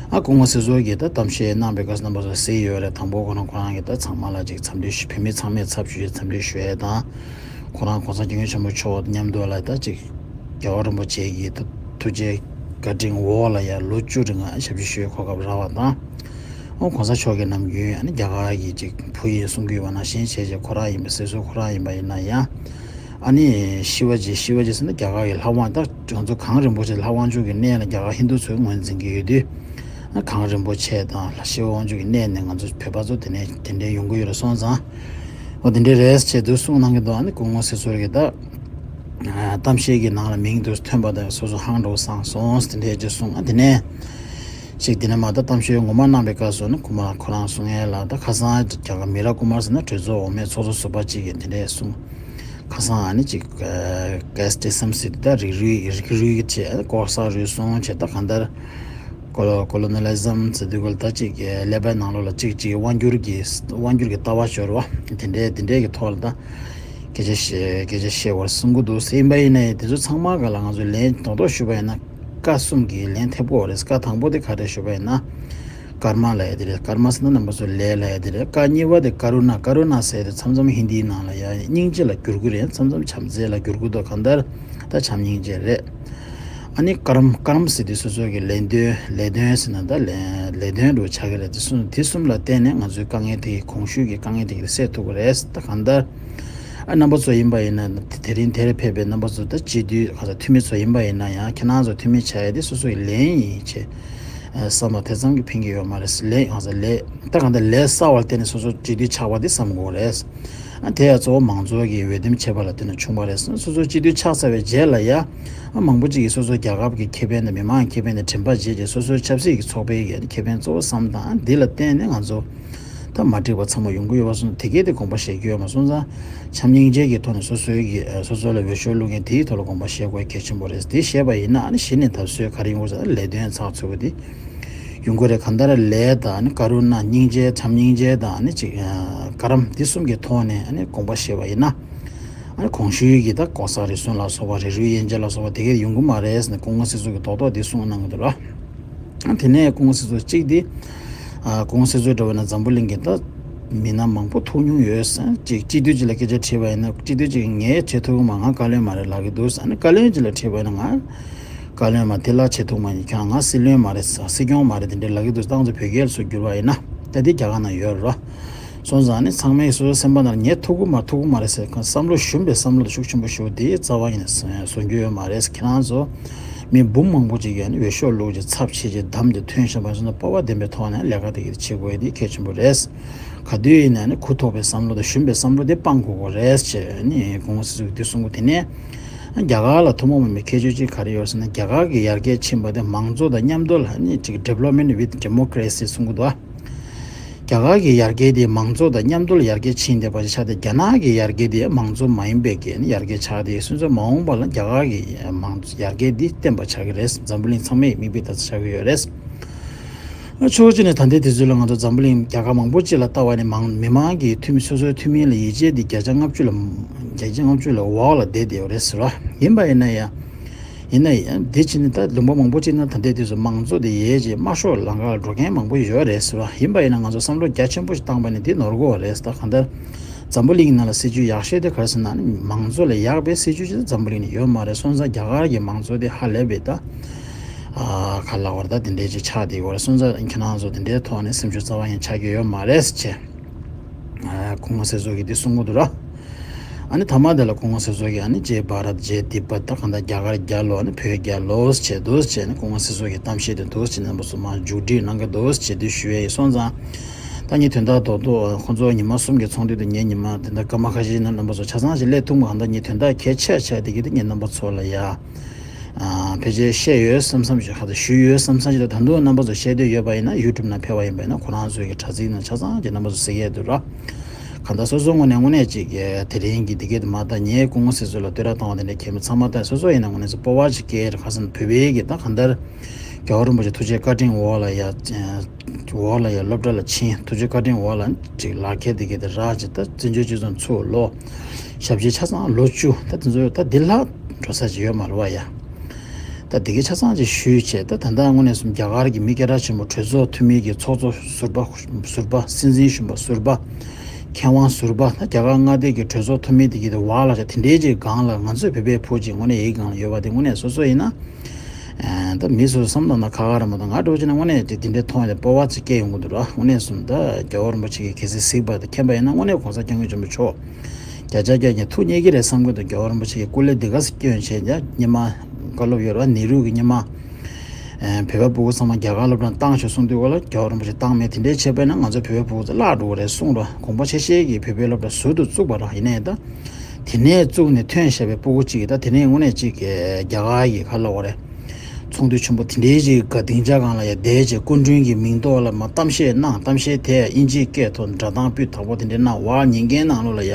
ཨ་སྐུ་ངོ་སྲིད་ཟུར་གྱིས་ད་གཏམ་བཤད་གནང་པའི་སྐབས་སུ་རྣམ་པ་ཚོ་གཟིགས་ཡོད་རེད། དང་པོ་ཁོ་རང་ཁོ་རང་གིས་ད་ཚང་མ་ལ་ཅིག་འཚམས་འདྲི་ཞུ་བོད་མི་ཚང་མའི་ཚབ་ཞུས་ཏེ་འཚམས་འདྲི་ཞུ་ཡས་དང་། ཁོ་རང་གོང་ས་སྐྱབས་མགོན་ཆེན་པོ་མཆོག་མཉམ་དུ་ལ་ད་ཅིག་རྒྱལ་བ་རིན་པོ་ཆེ་གི་ད་ཐུགས་རྗེ་བཀའ་དྲིན་འོག་ལ་ཡ་ལོ་བཅུ་རིང་ཞབས་ཕྱི་ཞུ་བའི་གོ་སྐབས་རག་པ་དང་། ཨོ་གོང་ས་མཆོག་གི་ནམ་རྒྱུན་ཨ་ནི་རྒྱ་གར་གྱི་ཅིག་བུ་ཡིན་གསུང་གི་ཡོད་པ་ནང་བཞིན་བྱས་བྱས་ཁོ་རང་ཡིན་པ་སྲིད་ཟུར་ཁོ་རང་ཡིན་པ་ཡིན་ན་ཡང་། ཨ་ནི་ཤི་བ་ཇི་ཤི་བ་ཇི་ཟེར་ན་རྒྱ་གར་གྱི་ལྷ་དབང་ད་ང་ཚོ་གངས་རིན་པོ་ཆེ་ལྷ་དབང་ཕྱུག་གི་གནས་ལ་རྒྱ་གར་ཧིན་དུ་ཚོས་ངོས་འཛིན་གྱི་ཡོད་དུས། ཨ་གངས་རིན་པོ་ཆེ་དང་ལྷ་ཤི་བ་དབང་ཕྱུག་གི་གནས་ནས་ང་ཚོ་བོད་པ་ཚོ་དེ་ནས་དེ་འདྲའི་ཡོང་གི་ཡོད་རེད་སོང་ཙང་། འོ་དེ་འདྲའི་རེད་ཅེས་དུ་གསུངས་གནང་གི་འདུག་ཨ་ནི་སྐུ་ངོ་སྲིད་ཟུར་གྱི་ད་གཏམ་བཤད་ཀྱི་ནང་ལ་མིང་དུ་ཐོན་པ་དང་སོ་སོ་ཧང་འགྲོ་སང་སོང་དེ་འདྲའི་ཅིག་གསུངས། ཨ་དེ་ནས་ཅིག་དེ་ནས་མ་ད་གཏམ་བཤད་ངོ་མ་གནང་པའི་སྐབས་སུ་ནི་ཁོ་མ་ཁོ་རང་གསུང་ཡས་ལ་ད་ཁ་སང་རྒྱ་གར་མི་ར་ཀུ་མར་ཟེར་ན་གྲོས་ཚོགས་འོག་མའི་ཚོགས་གཙོ་ཟུར་པ་ཅིག་གིས་དེ་འདྲའི་གསུངས། ཁ་སང་ཨ་ནི་ཅིག་ཀེ་ཨེས་ཊི་སི་ཟེར་དེ་ད་རིགས་རུས་རིགས་རུས་ཀྱི་ཆེད་ལྐོག་ཟ་རུལ་སུངས་ཆེད་ད་གང་ལྟར། ཀོ་ལོ་ཀོ་ལོ་ནི་ལི་ཛམ་ཟེར་དུས་སྐབས་ལ་ད་ཅིག་ཀླད་པའི་ནང་ལོགས་ལ་ཅིག་ཅིག་དབང་སྒྱུར་གྱི་དབང་སྒྱུར་གྱི་ལྟ་བ་འཆོར་བ་དེ་འདྲའི་དེ་འདྲའི་གི་ཐོག་ལ་ད་སྐད་ཆ་བཤད་སྐད་ཆ་བཤད་པར་གསུང་གི་འདུག་ཟེར་ཡིན་པ་ཡིན་ན་ཡང་དེ་ཚོ་ཚང་མ་ག་ལ་ང་ཚོས་ལན་རྡོག་རྡོག་ཞུས་པ་ཡིན་ན་ཀ་གསུམ་གྱི་ལན་ཐེབས་ཀྱི་ཡོད་རེད། ཀ་དང་པོ་དེ་ག་རེ་ཞུས་པ་ཡིན་ན་ཀརྨ་ལབ་ཡ་དེ་རེད། ཀརྨ་ཟེར་ན་རྣམ་པ་ཚོ་ལས་ལབ་ཡ་དེ་རེད། ཀ་གཉིས་པ་དེ་ཀ་རུ་ན། ཀ་རུ་ན་ཟེར་ཡ་དེ་མཚམས་མཚམས་ཧིན་དིའི་ནང་ལ་ཡ་སྙིང་རྗེ་ལ་བསྒྱུར་གྱི་རེད། མཚམས་མཚམས་བྱམས་བརྩེ་ལ་བསྒྱུར་གྱི་འདུག་གང་ལྟར་ད་བྱམས་སྙིང་རྗེ་རེད། ཨ་ནི་ཀརྨ་ཀརྨ་ཟེར་དུས་སོ་སོ་གི་ལས་དོན་ལས་དོན་ཟེར་ན་ད་ལས་ལས་དོན་རུ་ཆགས་ཀྱི་རེད། དེ་གསུམ་དེ་གསུམ་ལ་བརྟེན་ནས་ང་ཚོའི་དཀའ་ངལ་དེ་གོང་ཞུས་ཀྱི་དཀའ་ངལ་དེ་གི་སེལ་ཐུབ་ཀྱི་རེད། ད་གང་ལྟར་ཨ་རྣམ་པ་ཚོ་ཡིན་པ་ཡིན་ན་དེ་རིང་དེར་ཕེབས་པའི་རྣམ་པ་ཚོ་ད་སྤྱི་འཐུས་ག་ས་འཐུས་མི་ཚོ་ཡིན་པ་ཡིན་ན་ཡང་ཁྱེད་རང་ཚོ་འཐུས་མི་ཆགས་ཡ་དེ་སོ་སོ་ཡི་ལན་ཡིན་ཆེ་བསམ་པ་དེ་ཙམ་གྱི་ཕན་གྱི་ཡོད་མ་རེད། ལས་ག་ས་ལས་ད་གང་ལྟར་ལས་བསགས་པར་བརྟེན་ནས་སོ་སོ་སྤྱི་འཐུས་ཆགས་པ་དེ་བསམ་དགོས་རེད། ཨ་དེ་ཡང་གཙོ་བོ་མང་གཙོ་གི་འོས་འདེམས་བྱས་པ་ལ་བརྟེན་ནས་བྱུང་བ་རེད། སོ་སོ་སྤྱི་འཐུས་ཆགས་ཚར་བའི་རྗེས་ལ་ཡ། ཨ་མང་པོ་ཅིག་གིས་སོ་སོ་རྒྱལ་ཁབ་ཀྱི་ཁེ་ཕན་དང་མི་མང་གི་ཁེ་ཕན་དང་དྲན་པ་བརྗེད་ཀྱི་སོ་སོའི་ཆབ་སྲིད་ཀྱི་ཚོགས་པའི་ཡ་ཁེ་ཕན་གཙོ་བོ་བསམ་སྟངས་འདི་ལ་བརྟེན་ནས་ང་ཚོ་ད་མ་འགྲིག་པ་ཚང་མ་ཡོང་གི་ཡོད་པ་སོང་དེ་གས་དེ་དགོངས་པ་བཞེས་ཀྱི་ཡོད་མ་སོང་ཙང་། བྱམས་སྙིང་རྗེ་གི་ཐོག་ནས་སོ་སོའི་གི་སོ་སོ་ལ་འོས་ཤོག་བླུག་མཁན་དེའི་ཐོག་ལ་དགོངས་པ་བཞེས་དགོས་གལ་ཆེན་པོ་རེད། དེ་བཞེས་པ་ཡིན་ན་ཨ་ནི་གཞི་ནས་ད་གཟོད་ག་རེ་ཡོང་དགོས་ཟེར་ན་ལས་དོན་ཚགས་ཚུད་པོ་དེ། ཡོང་གི་རེད། གང་ལྟར་ལས་དང་ནི་ཀ་རུ་ན་སྙིང་རྗེ་བྱམས་སྙིང་རྗེ་དང་ནི་ཅིག་ཀ་རམ་འདི་གསུམ་གྱི་ཐོག་ནས་ནི་དགོངས་པ་བཞེས་པ་ཡིན་ན། ཨ་ནི་གོང་ཞུས་ཀྱི་ད་ལྐོག་ཟ་རུལ་སུངས་ལ་སོགས་པ་རིགས་རུས་དབྱེ་འབྱེད་ལ་སོགས་པ་དེ་གས་ཡོང་གི་མ་རེད་ཟེར་ནས་སྐུ་ངོ་སྲིད་ཟུར་གྱིས་རྡོག་རྡོག་འདི་གསུངས་གནང་གི་འདུག་ར། ཨ་དེ་ནས་སྐུ་ངོ་སྲིད་ཟུར་གཅིག་འདི། ཨ་སྐུ་ངོ་སྲིད་ཟུར་འདྲ་བོ་ན་འཛམ་བུ་གླིང་གི་ད་མི་སྣ་མང་པོ་ཐུག་མྱོང་ཡོད་ཟེར་ཅིག་སྤྱི་འཐུས་གཅིག་ལ་སྐད་ཆ་དྲིས་པ་ཡིན་ན་སྤྱི་འཐུས་གཅིག་ངས་བྱེད་ཐུབ་ཀྱི་མ་ང་བཀའ་བློན་མ་རེད་ལབ་ཀྱི་འདུག་ཟེར། ཨ་ནི་བཀའ་བློན་གཅིག་ལ་དྲིས་པ་ཡིན་ན་ང་། བཀའ་བློན་མ་དེ་ལ་བྱེད་ཐུབ་མ་ཡིན་ཁྱོད་ང་སྲིད་བློན་མ་རེད་ཟེར་སྲིད་སྐྱོང་མ་རེད་དེ་འདྲའི་ལབ་ཀྱི་འདུག་ཏང་ཙུའུ་བོད་རྒྱལ་སུ་བསྒྱུར་བ་ཡིན་ན་ད་འདི་རྒྱ་གར་ནང་ཡོད་རོ། སོང་ཙང་ནི་ཚང་མས་སོ་སོའི་སེམས་པ་ནང་ལ་ངས་ཐུབ་ཀྱི་མ་ཐུབ་ཀྱི་མ་རེད་ཟེར་བསམ་བློ་ཞུམ་པའི་བསམ་བློ་དེ་ཤུགས་ཆེན་པོ་ཞུ་དེ་རྩ་བ་ཉིད་ནས་བཟོ་རྒྱུ་ཡོད་མ་རེད། ཁྱེད་རང་ཚོ་ མི་འབུམ་མང་པོ་ཅིག་གིས་ནི་འོས་ཤོག་བླུགས་ཀྱི་ཚབས་ཆེ་ཅིག་བདམས་ཏེ་ཐོན་བཞིན་པ་སོང་ཙང་། སྤོབས་པ་ལྡན་པའི་ཐོག་ནས་ལས་ཀ་དེ་གི་བྱེད་དགོས་ཡ་དེ་གལ་ཆེན་པོ་རེད། ག་དུས་ཡིན་ན་ནི་གུ་དོག་པའི་བསམ་བློ་དང་ཞུམ་པའི་བསམ་བློ་དེ་སྤང་དགོས་དགོས་རེད་ཅེས་ནི་སྐུ་ངོ་སྲིད་ཟུར་གྱིས་འདི་གསུང་གི། དེ་ནས་རྒྱ་གར་ལ་ཐུན་མོང་མ་ཡིན་པའི་ཁྱད་ཆོས་གཅིག་ག་རེ་ཡོད་ཟེར་ན། རྒྱ་གར་གྱི་ཡར་རྒྱས་ཕྱིན་པ་དེ་མང་གཙོ་དང་མཉམ་དུ་ལ་ནི་ཅིག་Development with Democracy གསུང་གི་འདུག་ཨ། རྒྱ་གར་གྱི་ཡར་རྒྱས་དེ་མང་གཙོ་དང་མཉམ་དུ་ལ་ཡར་རྒྱས་ཕྱིན་བསྡད་པ་ཞིག་ཆགས་ཏེ། རྒྱ་ནག་གི་ཡར་རྒྱས་དེ་མང་གཙོ་མ་ཡིན་པའི་གི་ནི་ཡར་རྒྱས་ཆགས་ཏེ། སོང་ཙང་མ་འོངས་པ་ལ་རྒྱ་གར་གྱི་མང་གཙོ་ཡར་རྒྱས་འདི་བརྟན་པ་ཆགས་ཀྱི་རེད། འཛམ་བུ་གླིང་ཚང་མས་མིག་དཔེ་ལྟ་ས་ཆགས་ཀྱི་ཡོད་རེད། ཕྱོགས་གཅིག་ནས་ད་ལྟའི་དུས་ཚོད་ལ་ང་ཚོ་འཛམ་བུ་གླིང་རྒྱལ་ཁབ་མང་པོ་ཅིག་ལ་ལྟ་བ་ནི་མང་མི་མང་གི་འཐུས་མི་སོ་སོའི་འཐུས་མི་ལ་ཡིད་ཆེས་འདི་བརྒྱ་ཆ་ལྔ་བཅུ་ལ་བརྒྱ་ཆ་ལྔ་བཅུ་ལ་འོག་ལ་བསྡད་བསྡད་ཡོད་རེད་ཟེར་བ་ཡིན་པ་ཡིན་ན་ཡང་། ཡིན་ན་ཡང་འདི་ཕྱིན་ནས་ད་ལུང་པ་མང་པོ་ཅིག་ན་ད་ལྟའི་དུས་སུ་མང་གཙོ་དེ་ཡས་ཀྱི་དམར་ཤོག་ལམ་ཁ་ལ་འགྲོ་མཁན་མང་པོ་ཡོད་རེད་ཟེར་བ་ཡིན་པ་ཡིན་ན། ང་ཚོ་བསམ་བློ་རྒྱ་ཆེན་པོ་ཞིག་བཏང་པ་ནི་འདི་ནོར་གོ་བ་རེད་ཟེར། ད་གང་ལྟར་འཛམ་བུ་གླིང་ནང་ལ་སྲིད་ཇུས་ཡག་ཤོས་དེ་ག་རེ་ཟེར་ན་ནི། མང་གཙོ་ལས་ཡག་པའི་སྲིད་ཇུས་ཅིག་འཛམ་བུ་གླིང་ནང་ཡོད་མ་རེད། སོང་ཙང་རྒྱ་གར་གྱི་མང་གཙོ་དེ་ཧ་ལས་པའི་ད་ཨ་ག་ལབ་དགོས་རེད། ད་དེ་འདྲའི་ཅིག་ཆགས་བསྡད་ཡོད་རེད། སོང་ཙང་ཁྱེད་རང་ཚོ་དེ་འདྲའི་ཐོག་ནས་སེམས་ཤུགས་རྩ་བ་ཡང་ཆག་གི་ཡོད་མ་རེད་ཟེར་བྱས། ཨ་སྐུ་ངོ་སྲིད་ཟུར་གྱིས་འདི་གསུང་གི་འདུག་ར། ཨ་ནི་མཐའ་མ་དེ་ལ་སྐུ་ངོ་སྲིད་ཟུར་གྱིས་ཨ་ནི་ཇེ་བྷ་རཏ་ཇེ་དི་བྷ་ཏ། གང་ལྟར་རྒྱ་གར་རྒྱལ་ལོ། ཨ་ནི་བོད་རྒྱལ་ལོ་ཟེར་བྱས་འདུག་ཟེར་བྱས་ནས་སྐུ་ངོ་སྲིད་ཟུར་གྱི་གཏམ་བཤད་དེ་འདུག་ཟེར་བྱས་རྣམ་པ་ཚོ་མར་མཇུག་སྒྲིལ་གནང་གི་འདུག་ཟེར་བྱས་དེ་ཞུ་ཡས་ཡིན། སོང་ཙང་ད་ངས་དོན་དག་རྡོག་རྡོག་ཁོང་ཚོ་ཉི་མ་གསུམ་གྱི་ཚོགས་འདུ་དེ་ངས་ཉི་མ་དེ་འདྲ་སྐར་མ་ཁ་ཤས་ནང་རྣམ་པ་ཚོ་ཆ་ཚང་ཞིག་སླེབས་ཐུབ་མ། གང་ལྟར་ངས་དོན་དག་གལ་ཆེ་ཆེ་དེ་གི་དེ་ངས་རྣམ་པ་ཚོ་ལ་ཡ། ཨ་ཕལ་ཆེར་བཤད་ཡོད་བསམ་བསམ་ཞིག་ཧ་ད་ཞུས་ཡོད་བསམ་བསམ་ཞིག་ད་ད་དུང་རྣམ་པ་ཚོ་བཤད་འདོད་ཡོད་པ་ཡིན་ན་ཡུ་ཊུབ་ནང་ཕེབས་པ་ཡིན་པ་ཡིན་ན་ཁོ་རང་ཚོའི་གི་དྲ་ཚིགས་ནང་ཆ་ཚང་གི་རྣམ་པ་ཚོ་གཟིགས་ཡས་འདུག་ར། གང་ལྟར་སོ་སོ་ངོས་ནས་དངོས་གནས་ཅིག་གི་དེ་རིང་གི་འདི་གའི་དུ་མ་ད་ངས་སྐུ་ངོ་སྲིད་ཟུར་ལ་བསྟོད་ར་བཏང་བ་དེ་འདྲ་གལ་མི་ཚང་མ་ད་སོ་སོ་ཡིན་ན་དངོས་གནས་སུ་སྤོབས་པ་ཅིག་སྐྱེ་ར། ཁ་སང་བོད་པའི་གི་ད་གང་ལྟར་རྒྱལ་བ་རིན་པོ་ཆེ་ཐུགས་རྗེ་བཀའ་དྲིན་འོག་ལ་ཡ། འོག་ལ་ཡ་སློབ་གྲྭ་ལ་ཕྱིན། ཐུགས་རྗེ་བཀའ་དྲིན་འོག་ལ་ཅིག་ལག་ཁྱེར་དེ་གི་དེ་རག་ཅིག་ད་བཙན་བྱོལ་སྤྱི་ཚོགས་ཚུགས་ལོ། ཞབས་ཕྱི་ཆ་ཚང་ལོ་བཅུ་ད་དེ་ཚོ་ད་འདི་ལྷག་འགྲོ་ས་ཅིག་ཡོད་མ་རེད་བ་ཡ། ད་འདི་གི་ཆ་ཚང་ཅིག་ཞུས་བྱས། ད་ད་ལྟ་དངོས་གནས་སུ་རྒྱ་གར་གྱི་མི་སྐད་གྲགས་ཆེན་པོ་གྲོས་ཚོགས་འཐུས་མི་གི་ཚོགས་གཙོ་ཟུར་པ་ཟུར་པ། སྲིད་འཛིན་གཞོན་པ་ཟུར་པ། མཁས་དབང་ཟུར་པ། ད་རྒྱ་གར་མངའ་སྡེ་གི་གྲོས་ཚོགས་འཐུས་མི་དེ་གི་དེ་བར་ལ་ཆ་དེ་འདྲའི་ཅིག་སྒང་ལ་ང་ཚོའི་བོད་པའི་བུ་ཅིག་དངོས་གནས་ཡིག་སྒང་ལ་ཡོད་པ་དེ་དངོས་གནས་སོ་སོ་ཡིན་ན། ཨ་ད་མི་སུ་བསམ་བློ་ན་ཁ་ཁ་ར་མ་གཏོགས་ང་འདྲ་བོ་ཅིག་ན་དངོས་གནས་དེ་དེ་འདྲའི་མཐོང་ཡ་དེ་སྤོབས་པ་ཅིག་སྐྱེ་ཡོང་གི་འདུག་ར། དངོས་གནས་སུ་ད་རྒྱལ་བ་རིན་པོ་ཆེ་གིས་གལ་སྲིད་གཟིགས་པ་དང་མཁྱེན་པ་ཡིན་ན་དངོས་གནས་༸གོང་ས་༸སྐྱབས་མགོན་ཆེན་པོ་མཆོག་བརྒྱ་ཆ་བརྒྱ་ངས་ཐུགས་མཉེས་ཀྱི་རེད་བསམ་གྱི་འདུག་རྒྱལ་བ་རིན་པོ་ཆེ་གི་སྐུ་ལས་འདི་ག་ཙམ་སྐྱོན་བྱས་ཀྱང་སྔོན་མ་བཀའ་སློབ་ཡོད་ར། ནེ་རུ་གིས་སྔོན་མ་ཨ་བོད་པ་ཕྲུ་གུ་ཚང་མ་རྒྱ་གར་སློབ་གྲྭར་བཏང་ཆོག་གསུངས་དུས་སྐོར་ལ་རྒྱལ་བ་རིན་པོ་ཆེ་བཏང་མེད། དེ་འདྲའི་བྱས་པ་ཡིན་ན་ང་ཚོ་བོད་པའི་ཕྲུ་གུ་ཚོ་བརླག་འགྲོ་གི་རེད་གསུངས་ར། གོང་ས་མཆོག་གིས་བོད་པའི་སློབ་གྲྭ་ཟུར་དུ་བཙུགས་པ་ར། ཡིན་ནའི་ད། དེ་ནས་བཙུགས་ནས་ཐོན་བཞག་པའི་སྤུ་གུ་གཅིག་གིས་ད་དེ་ནས་དངོས་གནས་གཅིག་གི་རྒྱ་གར་གྱི་ག་ལབ་དགོས་རེད། ཚོགས་འདུ་ཆེན་པོ་དེ་འདྲའི་ཅིག་ག་སྡིངས་ཆ་སྒང་ལ་ཡ་བསྡད་བྱས་སྐུ་མགྲོན་གྱི་མིང་ཐོག་ལ་མར་གཏམ་བཤད་གནང་། གཏམ་བཤད་དེ་དབྱིན་ཇིའི་སྐད་ཐོག་སྒྲ་གདངས་སྤུས་དག་པོ་དེ་འདྲའི་གནང་བ། ཉིན་འགའི་ནང་ལོགས་ལ་ཡ་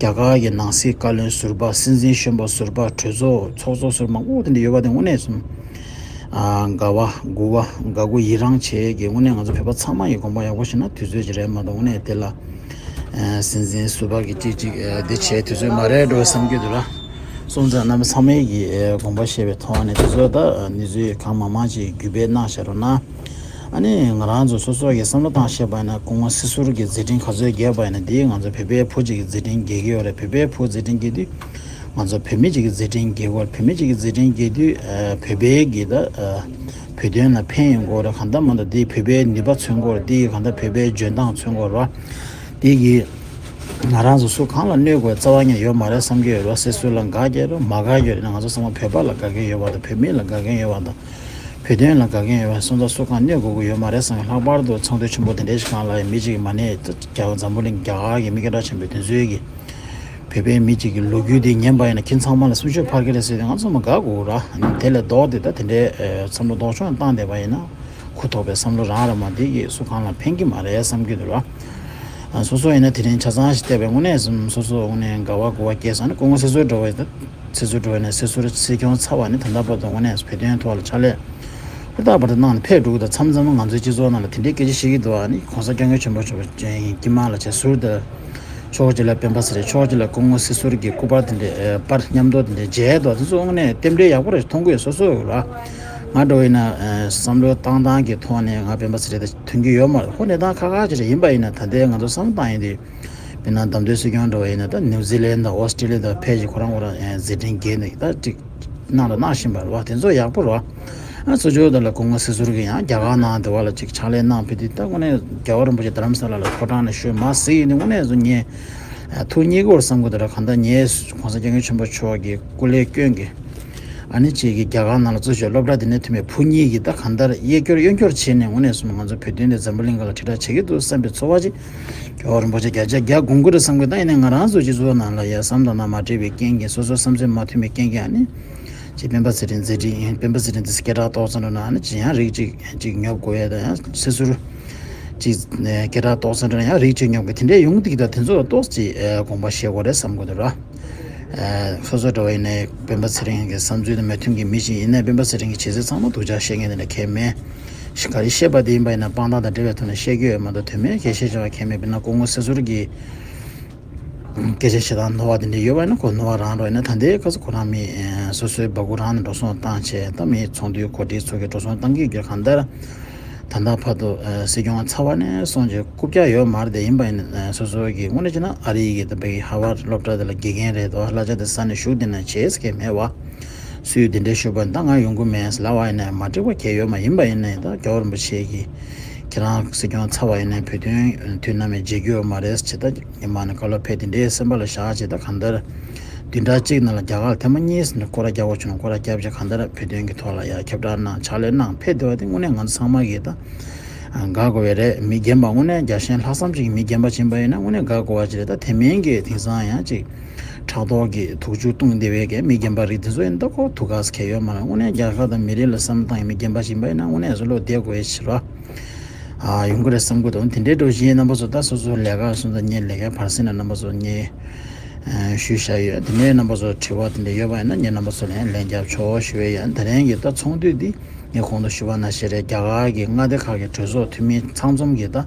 རྒྱ་གར་གྱི་ནང་སྲིད་བཀའ་བློན་ཟུར་པ། སྲིད་འཛིན་གཞོན་པ་ཟུར་པ། གྲོས་ཚོགས་ཚོགས་གཙོ་ཟུར་མང་པོ་དེ་འདྲ་ཡོད་པ་དེ་དངོས་གནས་སུ། ཨ་དགའ་བ་མགུ་བ་དགའ་མགུ་ཡི་རངས་བྱེད་ཀྱི་དངོས་གནས་ང་ཚོ་བོད་པ་ཚང་མ་ཡི་དགོངས་པ་ཡག་པོ་བཞེས་ན་དུས་ཚོད་ཅིག་རེད་མ་གཏོགས་དངོས་གནས་དེ་ལ་ཨ་སྲིད་འཛིན་ཟུར་པ་གི་ཅིག་ཅིག་ཨ་འདི་བྱེད་དུས་ཚོད་མ་རེད་འགྲོ་བསམ་གྱི་འདུག་ར། སོང་ཙང་རྣམ་པ་ཚང་མས་ཀྱི་ཨ་དགོངས་པ་བཞེས་པའི་ཐོག་ནས་དེ་ཚོ་ད་ཨ་གནས་ཚུལ་གང་མང་མང་ཅིག་བརྒྱུད་སྤེལ་གནང་བཞག་རོགས་གནང་། ཨ་ནི་ང་རང་ཚོ་སོ་སོ་གི་བསམ་བློ་བཏང་བཤད་པ་ཡིན་ན་སྐུ་ངོ་སྲིད་ཟུར་གྱི་མཛད་འཕྲིན་ག་ཚོད་རྒྱས་པ་ཡིན་ན་དེ་ང་ཚོ་བོད་པའི་བུ་གཅིག་གི་མཛད་འཕྲིན་རྒྱས་ཀྱི་ཡོད་རེད། བོད་པའི་བུ་མཛད་འཕྲིན་རྒྱས་དུས། ང་ཚོ་བོད་མི་གཅིག་གི་མཛད་འཕྲིན་རྒྱས་དགོས། བོད་མི་གཅིག་གི་མཛད་འཕྲིན་རྒྱས་དུས་ཨ་བོད་པའི་གི་ད་ཨ་བོད་དོན་ལ་ཕན་ཡོན་དགོས་རེད། གང་ལྟར་མ་ལྟར་དེ་བོད་པའི་ནུས་པ་མཚོན་དགོས་རེད། དེ་གང་ལྟར་བོད་པའི་འཇོན་ཐང་མཚོན་དགོས་རེད། དེ་གི་ང་རང་ཚོ་སུ་གང་ལ་གནོད་དགོས་རྩ་བ་ཉིད་ཡོད་མ་རེད་བསམ་གྱི་ཡོད་རེད། སྲིད་ཟུར་ལ་དགའ་གི་རེད་མ་དགའ་གི་རེད། ང་ཚོ་ཚང་མ་བོད་པ་ལ་དགའ་གི་ཡོད་པ་དང་བོད་མི་ལ་དགའ་གི་ཡོད་པ་དང་བོད་དོན་ལ་དགའ་གི་ཡོད་པ་སོང་ཙང་སུ་གང་གནོད་དགོས་ཀྱི་ཡོད་མ་རེད་བསམ་གི། ལྷག་པར་དུ་ཚོགས་འདུ་ཆེན་པོ་དེ་འདྲའི་ཞིག་སྒང་ལ་མི་གཅིག་མ་ནས་རྒྱ་འཛམ་བུ་གླིང་རྒྱ་གར་གྱི་མི་སྐད་གྲགས་ཆེན་པོའི་དེ་ཚོའི་གི་བོད་པའི་མི་གཅིག་གི་ལོ་རྒྱུས་དེ་ཉན་པ་ཡིན་ན་ཁྱེད་ཚང་མ་ལ་སེམས་ཤུགས་འཕར་གི་རེད་ཟེར་ཏེ་ང་ཚོ་མ་དགའ་དགོས་ར། དེ་ལས་ལྡོག་སྟེ་ད་དེ་འདྲའི་ཨ་བསམ་བློ་ལྡོག་ཕྱོགས་བཏང་བསྡད་པ་ཡིན་ན་གུ་དོག་པའི་བསམ་བློ་རང་རང་མ་དེ་གིས་སུ་གང་ལ་ཕན་གི་མ་རེད་བསམ་གི་འདུག་ར། ཨ་སོ་སོ་ཡིན་ན་དེ་རིང་ཆ་ཚང་ཞིག་བལྟས་པའི་དངོས་གནས་སོ་སོ་དངོས་གནས་དགའ་བ་དགུ་བ་སྐྱེས་སོང་ནས་སྐུ་ངོ་སྲིད་ཟུར་འགྲོ་བའི་ད་སྲིད་ཟུར་འགྲོ་བའི་ནས་སྲིད་ཟུར་སྲིད་སྐྱོང་ཚར་བ་ནི་ད་ལྟ་བར་དུ་དངོས་གནས་བོད་དོན་ཐོག་ལ་ཕྱག་ལས་ཧུར་ཐག་པར་དུ་གནང་ནས་ཕེབས་འགྲོ་གི་འདུག་མཚམས་མཚམས་ང་ཚོའི་སྤྱི་ཚོགས་ནང་ལ་དེ་འདྲའི་སྐད་ཆ་བཤད་ཀྱི་འདུག་ཨ་ནི་གོང་ས་སྐྱབས་མགོན་ཆེན་པོ་མཆོག་དཀྱིལ་མ་ལ་བྱས་ཟུར་དུ་ཕྱོགས་གཅིག་ལ་སྤེན་པ་ཚེ་རིང་ཕྱོགས་གཅིག་ལ་སྐུ་ངོ་སྲིད་ཟུར་གྱི་སྐུ་པར་དེ་འདྲའི་ཨེ་པར་མཉམ་དུ་དེ་འདྲའི་མཇལ་འདུག་དེ་ཚོ་དངོས་གནས་རྟེན་འབྲེལ་ཡག་པོ་རེད་མཐོང་གི་ཡོད། སོ་སོ་ཡོད་ར། ང་འདྲ་བོ་ཡིན་ན་ཨེ་བསམ་བློ་བཏང་སྟངས་ཀྱི་ཐོག་ནས་ང་སྤེན་པ་ཚེ་རིང་དང་མཐུན་གྱི་ཡོད་མ་རེད། ཁོ་གནས་སྟངས་ཁག་ཁག་ཅིག་རེད། ཡིན་པ་ཡིན་ན་ད་ལྟའི་ང་ཚོ་བསམ་བློ་བཏང་ཡོང་དུས། དཔེར་ན་བདམས་ཐོན་སྲིད་སྐྱོང་འདྲ་བ་ཡིན་ན་ད་ནིའུ་ཛི་ལན་དང་ཨོ་སི་ཀྲི་ལི་ཡ་དང་ཕལ་ཆེར་ཁོ་རང་ཁོ་རང་ཨེ་མཛད་འཕྲིན་རྒྱས་ནས་ད་ཅིག་གནང་དང་གནང་བཞིན་པ་རེད་བ། དེ་ཚོ་ཡག་པོ་རེད་བ། ཨ་གཙོ་ཆེ་བོ་དེ་ལ་སྐུ་ངོ་སྲིད་ཟུར་གྱིས་ཡང་རྒྱ་གར་ནང་དེ་བ་ལ་ཅིག་ཕྱག་ལས་གནང་ཕེབས་དུས་ད་དངོས་གནས་རྒྱལ་བ་རིན་པོ་ཆེ་རྡ་རམ་ས་ལ་ལ་ཕོ་བྲང་ནས་ཞུས་མ་ཟིག་ཡིན་དུས་དངོས་གནས་སུ་ངས་ཨ་ཐུགས་མཉེས་ཀྱི་ཡོད་བསམ་གྱི་འདུག་ར། གང་ལྟར་ངས་གོང་ས་སྐྱབས་མགོན་ཆེན་པོ་མཆོག་གི་སྐུ་ལས་སྐྱོན་གྱི་ ཨ་ནི་ཅིག་གི་རྒྱ་གར་ནང་ལ་གཙོ་ཆེ་སློབ་གྲྭ་དེ་ནས་ཐོན་པའི་བུ་གཉིས་ཀྱིས་ད་གང་ལྟར་གཡས་སྐྱོར་གཡོན་སྐྱོར་བྱས་ནས་དངོས་གནས་སོང་ན་ང་ཚོ་བོད་དོན་དེ་འཛམ་བུ་གླིང་སྒང་ལ་ཁྲིག་ཁྲག་བྱེད་ཀྱི་འདུག་བསམ་པའི་ཚོར་བ་ཅིག་རྒྱལ་བ་རིན་པོ་ཆེ་བརྒྱ་ཆ་བརྒྱ་དགོངས་ཀྱི་རེད་བསམ་གི། ད་ཡིན་ནའི་ང་རང་ཚོ་སྤྱི་ཚོགས་ནང་ལ་ཡ་བསམ་དང་ན་མ་འགྲིག་པའི་རྐྱེན་གྱིས་སོ་སོའི་བསམ་ཚུལ་མ་མཐུན་པའི་རྐྱེན་གྱིས་ཨ་ནི་ཅིག་སྤེན་པ་ཚེ་རིང་མཛད་འཕྲིན་ཡིན། སྤེན་པ་ཚེ་རིང་དེ་སྐད་གྲགས་ཏོག་ཙམ་འགྲོ་ན་ཨ་ནི་ཅིག་ཡང་རིགས་གཅིག་ཅིག་ཉོབ་དགོས་ཡ་དང་ཡང་སོ་སོར་ཅིག་སྐད་གྲགས་ཏོག་ཙམ་འགྲོ་ན་ཡང་རིགས་གཅིག་ཉོབ་དགོས། དེ་འདྲའི་ཡོང་གི་འདུག་གི། ད་དེ་ཚོ་ལ་ཏོག་ཙམ་ཅིག་དགོངས་པ་བཞེས་དགོས་རེད་བསམ་གི་འདུག་ར། སོ་སོ་འདྲ་བ་ཡིན་ནའི་སྤེན་པ་ཚེ་རིང་གི་བསམ་ཚུལ་དང་མ་མཐུན་གྱི་མི་ཞིག་ཡིན་ནའི་སྤེན་པ་ཚེ་རིང་གི་བྱེད་ཚུལ་ཚང་མ་སྡུག་ཅག་བཤད་མཁན་དེ་འདྲ་གང་ཡང་མེད། ག་རེ་བཤད་པ་དེ་ཡིན་པ་ཡིན་ན་དཔང་རྟགས་དང་འབྲེལ་བའི་ཐོག་ནས་བཤད་རྒྱུ་ཡོད་མ་གཏོགས་དོན་མེད་སྐད་ཆ་བཤད་བྱ་བ་གང་ཡང་མེད། དཔེར་ན་སྐུ་ངོ་སྲིད་ཟུར་གྱིས་སྐད་ཆ་བཤད་སྟངས་ནོར་བ་དེ་འདྲ་ཡོད་པ་ཡིན་ན་ཁོ་ནོར་བ་རང་རོགས་ཡིན་ན། ད་ལྟའི་སྐབས་སུ་ཁོ་རང་མི་སོ་སོའི་སྦ་ཁུག་རང་ནས་འགྲོ་སོང་བཏང་བྱས་ད་མི་ཚོགས་འདུའི་གོ་སྒྲིག་ཚོགས་ཀྱི་འགྲོ་སོང་བཏང་གི་ཡོད་གང་ལྟར། ད་ལྟ་བར་དུ་ཨ་སྲིད་སྐྱོང་ཚར་བ་ནས་བཟུང་བྱས་རྐུབ་བཀྱག་ཡོད་མ་རེད་དེ། ཡིན་པ་ཡིན་ན་ཨ་སོ་སོ་གི་དངོས་གནས་བྱས་ན་ཨ་རི་ཡི་གི་ད་བའི་ཧར་ཝར་སློབ་གྲྭ་དེ་ལ་དགེ་རྒན་རེད་དོ། གླ་ཆ་དེ་ས་ནས་ཞུགས་དེ་ན་བྱས་ཟེར་མཁན་མེད་བ། སུས་དེ་འདྲའི་ཞུས་པ་ད་ང་ཡོང་གི་མེད་ལབ་པ་ཡིན་ན་མ་འགྲིག་པ་གང་ཡང་ཡོད་མ། ཡིན་པ་ཡིན་ན་ད་རྒྱལ་བ་རིན་པོ་ཆེ་གིས་ཁྱེད་རང་སྲིད་སྐྱོང་ཚར་བ་ཡིན་ན་བོད་དོན་དུས་ནམ་ཡང་བརྗེད་རྒྱུ་ཡོད་མ་རེད་ཟེར། ད་ཉི་མ་ནས་བཀའ་སློབ་ཕེབས་དེ་འདྲའི་སེམས་པ་ལ་བཞག་བྱས་ད་གང་ལྟར། བདུན་ཕྲག་གཅིག་ནང་ལ་རྒྱ་གར་ལ་ཐེངས་མ་གཉིས་ནས་སྐོར་ར་རྒྱག་དགོས་བྱུང་། སྐོར་ར་བརྒྱབ་བྱས་གང་ལྟར་བོད་དོན་གྱི་ཐོག་ལ་ཡ་ཁྱབ་བསྒྲགས་གནང་ཕྱག་ལས་གནང་ཕེབས་བསྡད་པ་དེ་དངོས་གནས་ང་ཚོ་ཚང་མ་གིས་ད་དགའ་དགོས་པ་རེད། མི་རྒན་པ་དངོས་གནས་རྒྱལ་ཞེན་ལྷག་བསམ་ཅིག་གི་མི་རྒན་པ་ཅིག་ཡིན་པ་ཡིན་ན་དངོས་གནས་དགའ་དགོས་པ་ཅིག་རེད། ད་དེ་མིན་གྱི་དེང་སང་ཡང་ཅིག་ཕྲག་དོག་གི་དུག་ཆུ་བཏུང་བསྡད་པའི་གི་མི་རྒན་པ་རིགས་དེ་ཚོ་ཡིན་ད་ཁོ་ཐུགས་ཁག་ཟེར་མཁན་ཡོད་མ་རེད། དངོས་གནས་རྒྱལ་ཁབ་དང་མི་རིགས་ལ་བསམ་བློ་བཏང་ཡ་མི་རྒན་པ་ཅིག་ཡིན་པ་ཡིན་ན་དངོས་གནས་བཟོ་བློ་བདེ་དགོས་ཡ་ཕྱིར་རོ། ཨ་ཡོང་གི་རེད་བསམ་གི་འདུག་དེ་འདྲའི་འགྲོ་བཞིན་རྣམ་པ་ཚོ་ད་སོ་སོ་ལས་ཀ་སོང་ཙང་ངས་ལས་ཀའི་བར་གསེང་ལ་རྣམ་པ་ཚོ་ངས་ཨ་ཞུས་བཞག་ཡོད། དེ་ནས་རྣམ་པ་ཚོ་དྲི་བ་དེ་འདྲ་ཡོད་པ་ཡིན་ན་ངས་རྣམ་པ་ཚོ་ལ་ལན་རྒྱབ་ཆོག་ཞུ་ཡས་ཡིན། དེ་རིང་གི་ད་ཚོགས་འདུ་འདི་ངས་གོང་དུ་ཞུས་པ་ནང་བཞིན་རེད། རྒྱ་གར་གྱི་མངའ་སྡེ་ཁག་གི་གྲོས་ཚོགས་འཐུས་མི་ཚང་འཛོམས་ཀྱི་ད་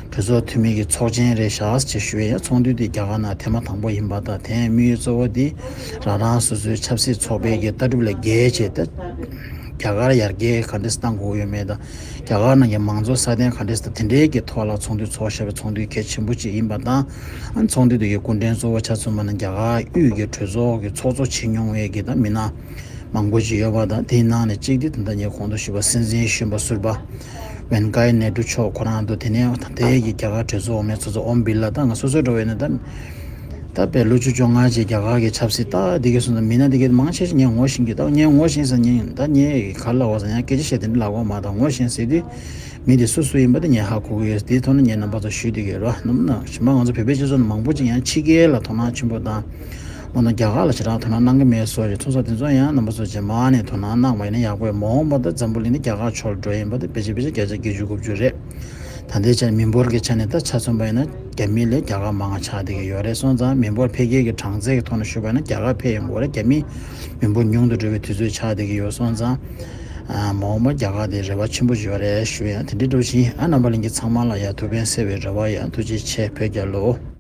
གྲོས་ཚོགས་འཐུས་མི་གི་ཚོགས་ཆེན་རེད་བཞག་ཅེས་ཞུ་ཡས་ཡིན། ཚོགས་འདུ་འདི་རྒྱ་གར་ནང་ཐེངས་མ་དང་པོ་ཡིན་པ་དང་དེའི་དམིགས་ཡུལ་གཙོ་བོ་འདི་རང་རང་སོ་སོའི་ཆབ་སྲིད་ཚོགས་པའི་གི་ལྟ་གྲུབ་ལ་འགལ་བྱས་ད་རྒྱ་གར་ཡར་རྒྱས་ག་འདྲས་བཏང་དགོས་ཡོད་མེད་དང་། རྒྱ་གར་ནང་གི་མང་གཙོ་སྲ་བརྟན་ག་འདྲས་དང་དེ་འདྲའི་གི་ཐོག་ལ་ཚོགས་འདུ་ཚོགས་བཞག་པའི་ཚོགས་འདུ་གལ་ཆེན་པོ་ཅིག་ཡིན་པ་དང་། ཨ་ནི་ཚོགས་འདུ་དེ་གི་སྐུ་མགྲོན་གཙོ་བོ་ཆ་མཚོན་པ་ན་རྒྱ་གར་དབུས་ཀྱི་གྲོས་ཚོགས་ཀྱི་ཚོགས་གཙོ་བྱེད་མྱོང་བའི་གི་ད་མི་སྣ་མང་པོ་ཅིག་ཡོད་པ་དང་། དེའི་ནང་ནས་གཅིག་དེ་ད་ལྟ་ངས་གོང་དུ་ཞུས་པ་སྲིད་འཛིན་གཞོན་པ་ཟུར་པ་ཝེན་ཀའི་ནེ་ཌུ་མཆོག་ཁོ་རང་འདུག་དེ་ནས་ད་ལྟའི་གི་རྒྱ་གར་གྲོས་ཚོགས་འོག་མའི་ཚོགས་གཙོ་ཨོམ་བིར་ལ། ད་ང་སོ་སོའི་འགྲོ་བའི་ནས་ད། ད་དཔེ་ལོ་བཅུ་བཅོ་ལྔ་ཅིག་རྒྱ་གར་གྱི་ཆབ་སྲིད་ད་འདི་གའི་སོང་ཙང་མི་སྣ་འདི་གའི་མང་ཆེ་ཤོས་ངས་ངོ་ཤེས་ཀྱི། ད་ངས་ངོ་ཤེས་ས་ཉིན་ད་ངས་ག་ལ་བ་ས་ཡང་སྐད་ཆ་བཤད་དེ་འདྲ་ལབ་དགོས་མ། ད་ངོ་ཤེས་ཟེར་དུས་མི་དེ་སུ་སུ་ཡིན་པ་དེ་ངས་ཧ་གོ་གི་ཡོད། དེའི་ཐོག་ནས་ངས་རྣམ་པ་ཚོ་ཞུ་བསྡད་ཀྱི་ཡོད་རེད་བ། ནམ་ན་གཞན་པ་ང་ཚོ་བོད་པའི་སྤྱི་ཚོགས་ནང་མང་པོ་ཅིག་ཡང་ཕྱི་རྒྱལ་ལ་དོ་སྣང་ཆེན་པོ་དང་མ་གཏོགས་རྒྱ་གར་ལ་ཞེ་དྲག་དོ་སྣང་གནང་གི་མེད་བཟོ་ཞིག་མཐོང་ས་དེ་ཚོ་ཡང་རྣམ་པ་ཚོ་རྗེས་མ་ནས་དོ་སྣང་གནང་བ་ཡིན་ན་ཡག་པོ་ཡོད། མ་འོངས་པ་ད་འཛམ་བུ་གླིང་འདི་རྒྱ་གར་ཕྱོགས་ལ་འགྲོ་ཡིན་པ་དེ་ཕལ་ཆེར་ཕལ་ཆེར་བརྒྱ་ཆ་བརྒྱད་ཅུ་དགུ་བཅུ་རེད། ད་ལྟའི་ཆ་ནས་མི་འབོར་གྱི་ཆ་ནས་ད་ཆ་མཚོན་པ་ཡིན་ན་རྒྱ་མི་ལས་རྒྱ་གར་མང་བ་ཆགས་བསྡད་ཀྱི་ཡོད་རེད། སོང་ཙང་མི་འབོར་འཕེལ་རྒྱས་ཀྱི་གྲངས་ཚད་ཀྱི་ཐོག་ནས་ཞུས་པ་ཡིན་ན་རྒྱ་གར་འཕེལ་ཡོང་གི་ཡོད་རེད། རྒྱ་མི་མི་འབོར་ཉུང་དུ་འགྲོ་བའི་དུས་ཚོད་ཆགས་བསྡད་ཀྱི་ཡོད། སོང་ཙང་ཨ་མ་འོངས་པ་རྒྱ་གར་དེ་རེ་བ་ཆེན་པོ་ཡོད་རེད་ཞུ་ཡ། དེ་འདྲའི་འགྲོ་བཞིན་ཨ་རྣམ་པ་ལྷན་རྒྱས་ཚང་མ་ལ་ཡ་ཐུགས་ཕན་གསོས་པའི་རེ་བ་ཡ། ཐུགས་རྗེ་ཆེ། བོད་རྒྱལ་ལོ།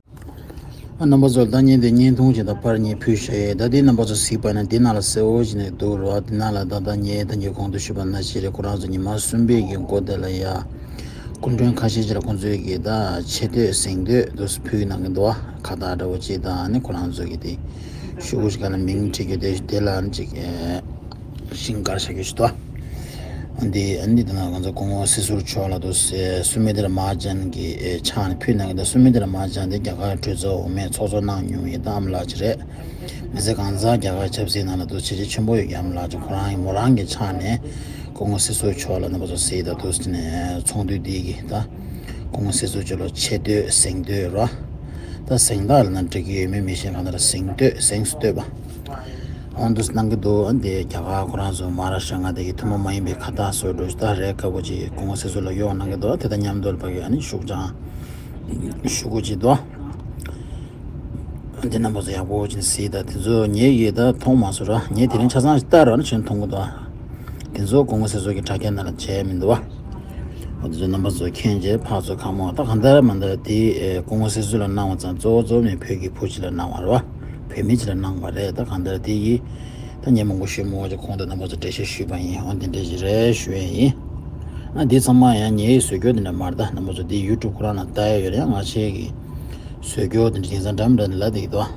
ཨ་རྣམ་པ་ཚོར་ད་ངས་འདི་བརྙན་ཐུང་ཅིག་དང་པར་ངས་ཕུལ་བཞག་ཡོད། ད་འདི་རྣམ་པ་ཚོ་གཟིགས་པ་ན་འདི་ནང་ལ་གསལ་བོ་ཞིག་ནས་འདུག་རོ། འདི་ནང་ལ་ད་ལྟ་ངས་ད་ངས་གོང་དུ་ཞུས་པ་ནང་བཞིན་རེད། ཁོ་རང་ཚོ་ཉི་མ་གསུམ་པའི་གི་མགོ་དེ་ལ་ཡ་སྐུ་མགྲོན་ཁ་ཤས་ཅིག་ལ་ཁོང་ཚོའི་གི་ད་ཆེ་བསྟོད་གཟེངས་བསྟོད་འདུག་ཕུལ་གནང་གི་འདུག་ཁ་བཏགས་འདྲ་བོ་ཅིག་དང་ཨ་ནི་ཁོ་རང་ཚོ་གི་དེ་ཤོག་གུ་ཞིག་ག་ལ་མིང་བྲིས་རྒྱུ་དེ་དེ་ལ་ཨ་ནི་ཅིག་ཤིང་དཀར་ཤ་རྒྱུ་ཞིག་ཏོ། འདི་འདི་དང་ང་ཚོ་སྐུ་ངོ་སྲིད་ཟུར་མཆོག་ལ་དུ་སུ་མི་དེར་མ་ཅན་གྱི་ཕྱག་ནས་ཕུལ་གནང་གི་འདུག་སུ་མི་དེར་མ་ཅན་དེ་རྒྱ་གར་གྲོས་ཚོགས་འོག་མའི་ཚོགས་གཙོ་གནང་མྱོང་ཡི་ད་ཨ་མ་ལགས་ཅིག་རེད། མི་ཚེ་གང་ཚང་རྒྱ་གར་ཆབ་སྲིད་ནང་ལ་དུ་བྱས་རྗེས་ཆེན་པོ་ཡོད་ཀྱི་ཨ་མ་ལགས་ཅིག་ཁོ་རང་གི་མོ་རང་གི་ཕྱག་ནས་སྐུ་ངོ་སྲིད་ཟུར་མཆོག་ལ་རྣམ་པ་ཚོ་གཟིགས་ད་དུ་ནས་ཚོགས་འདུ་འདི་གི་ད་སྐུ་ངོ་སྲིད་ཟུར་མཆོག་ལ་ཆེ་བསྟོད་གཟེངས་བསྟོད་རོ། ད་གཟེངས་རྟགས་ལ་ན་འགྲིག་གི་ཡོད་མེད་མི་ཤེས། གང་ལྟར་གཟེངས་བསྟོད་གཟེངས་སུ་བསྟོད་པ། འོང་དུ་གནང་གི་འདུག་ཨ་འདི་རྒྱ་གར་ཁོ་རང་ཚོ་མ་ཧཱ་རཱ་ཤྲ་མངའ་སྡེ་གི་ཐུན་མོང་མ་ཡིན་པའི་ཁ་བཏགས་བཟོ་འདྲ་ཞིག་ད་རས་དཀར་པོ་ཅིག་སྐུ་ངོ་སྲིད་ཟུར་ལ་གཡོག་གནང་གི་འདུག་དེ་དང་མཉམ་དུ་ཕ་གི་ཨ་ནི་ཤུགས་ཅང་ཤུ་གུ་ཅིག་འདུག་འདི་རྣམ་པ་ཚོ་ཡག་པོ་ཅིག་གཟིགས་ད། དེ་ཚོ་ངས་ཡིས་ད་མཐོང་མ་སོང་ར། ངས་དེ་རིང་ཆ་ཚང་ཞིག་ལྟ་ར་ནི་ཆེན་མཐོང་གི་འདུག་དེ་ཚོ་སྐུ་ངོ་སྲིད་ཟུར་གྱི་དྲ་རྒྱ་ནང་ལ་བྱས་མི་འདུག་བ། འོ་དེ་ཚོ་རྣམ་པ་ཚོ་མཁྱེན་རྗེས་ཕར་ཚུར་ཁ་མོ་ད་གང་ལྟར་མ་ལྟར་དེ་ཨེ་སྐུ་ངོ་སྲིད་ཟུར་ལ་གནང་བ་ཙང་གཙོ་བོ་གཙོ་བོ་ནི་བོད་ཀྱི་བུ་ཅིག་ལ་གནང་བ་རེད་བ། བོད་མི་ཅིག་ལ་གནང་བ་རེད། ད་གང་ལྟར་དེ་ཡིས་ད་ངས་མང་པོ་ཞུ་མི་དགོས་ཀྱི་ཁོང་དུ་རྣམ་པ་ཚོ་འགྲེལ་བཤད་ཞུས་པ་ཡིན། འོ་དེ་འདྲ་ཞིག་རེད་ཞུ་ཡས་ཡིན། ཨ་འདི་ཚང་མ་ཡང་ངའི་བཟོ་བཀོད་དེ་འདྲ་མ་རེད། ད་རྣམ་པ་ཚོ་འདི་ཡུ་ཊུབ་ཁོ་རང་ལ་ལྟ་ཡ་ཡོད་རེད། ཡང་ང་ཆེ་གི་བཟོ་བཀོད་དེ་འདྲ་དེང་སང་འདྲ་མི་འདྲ་འདི་ལ་བསྡད་ཀྱི་འདུག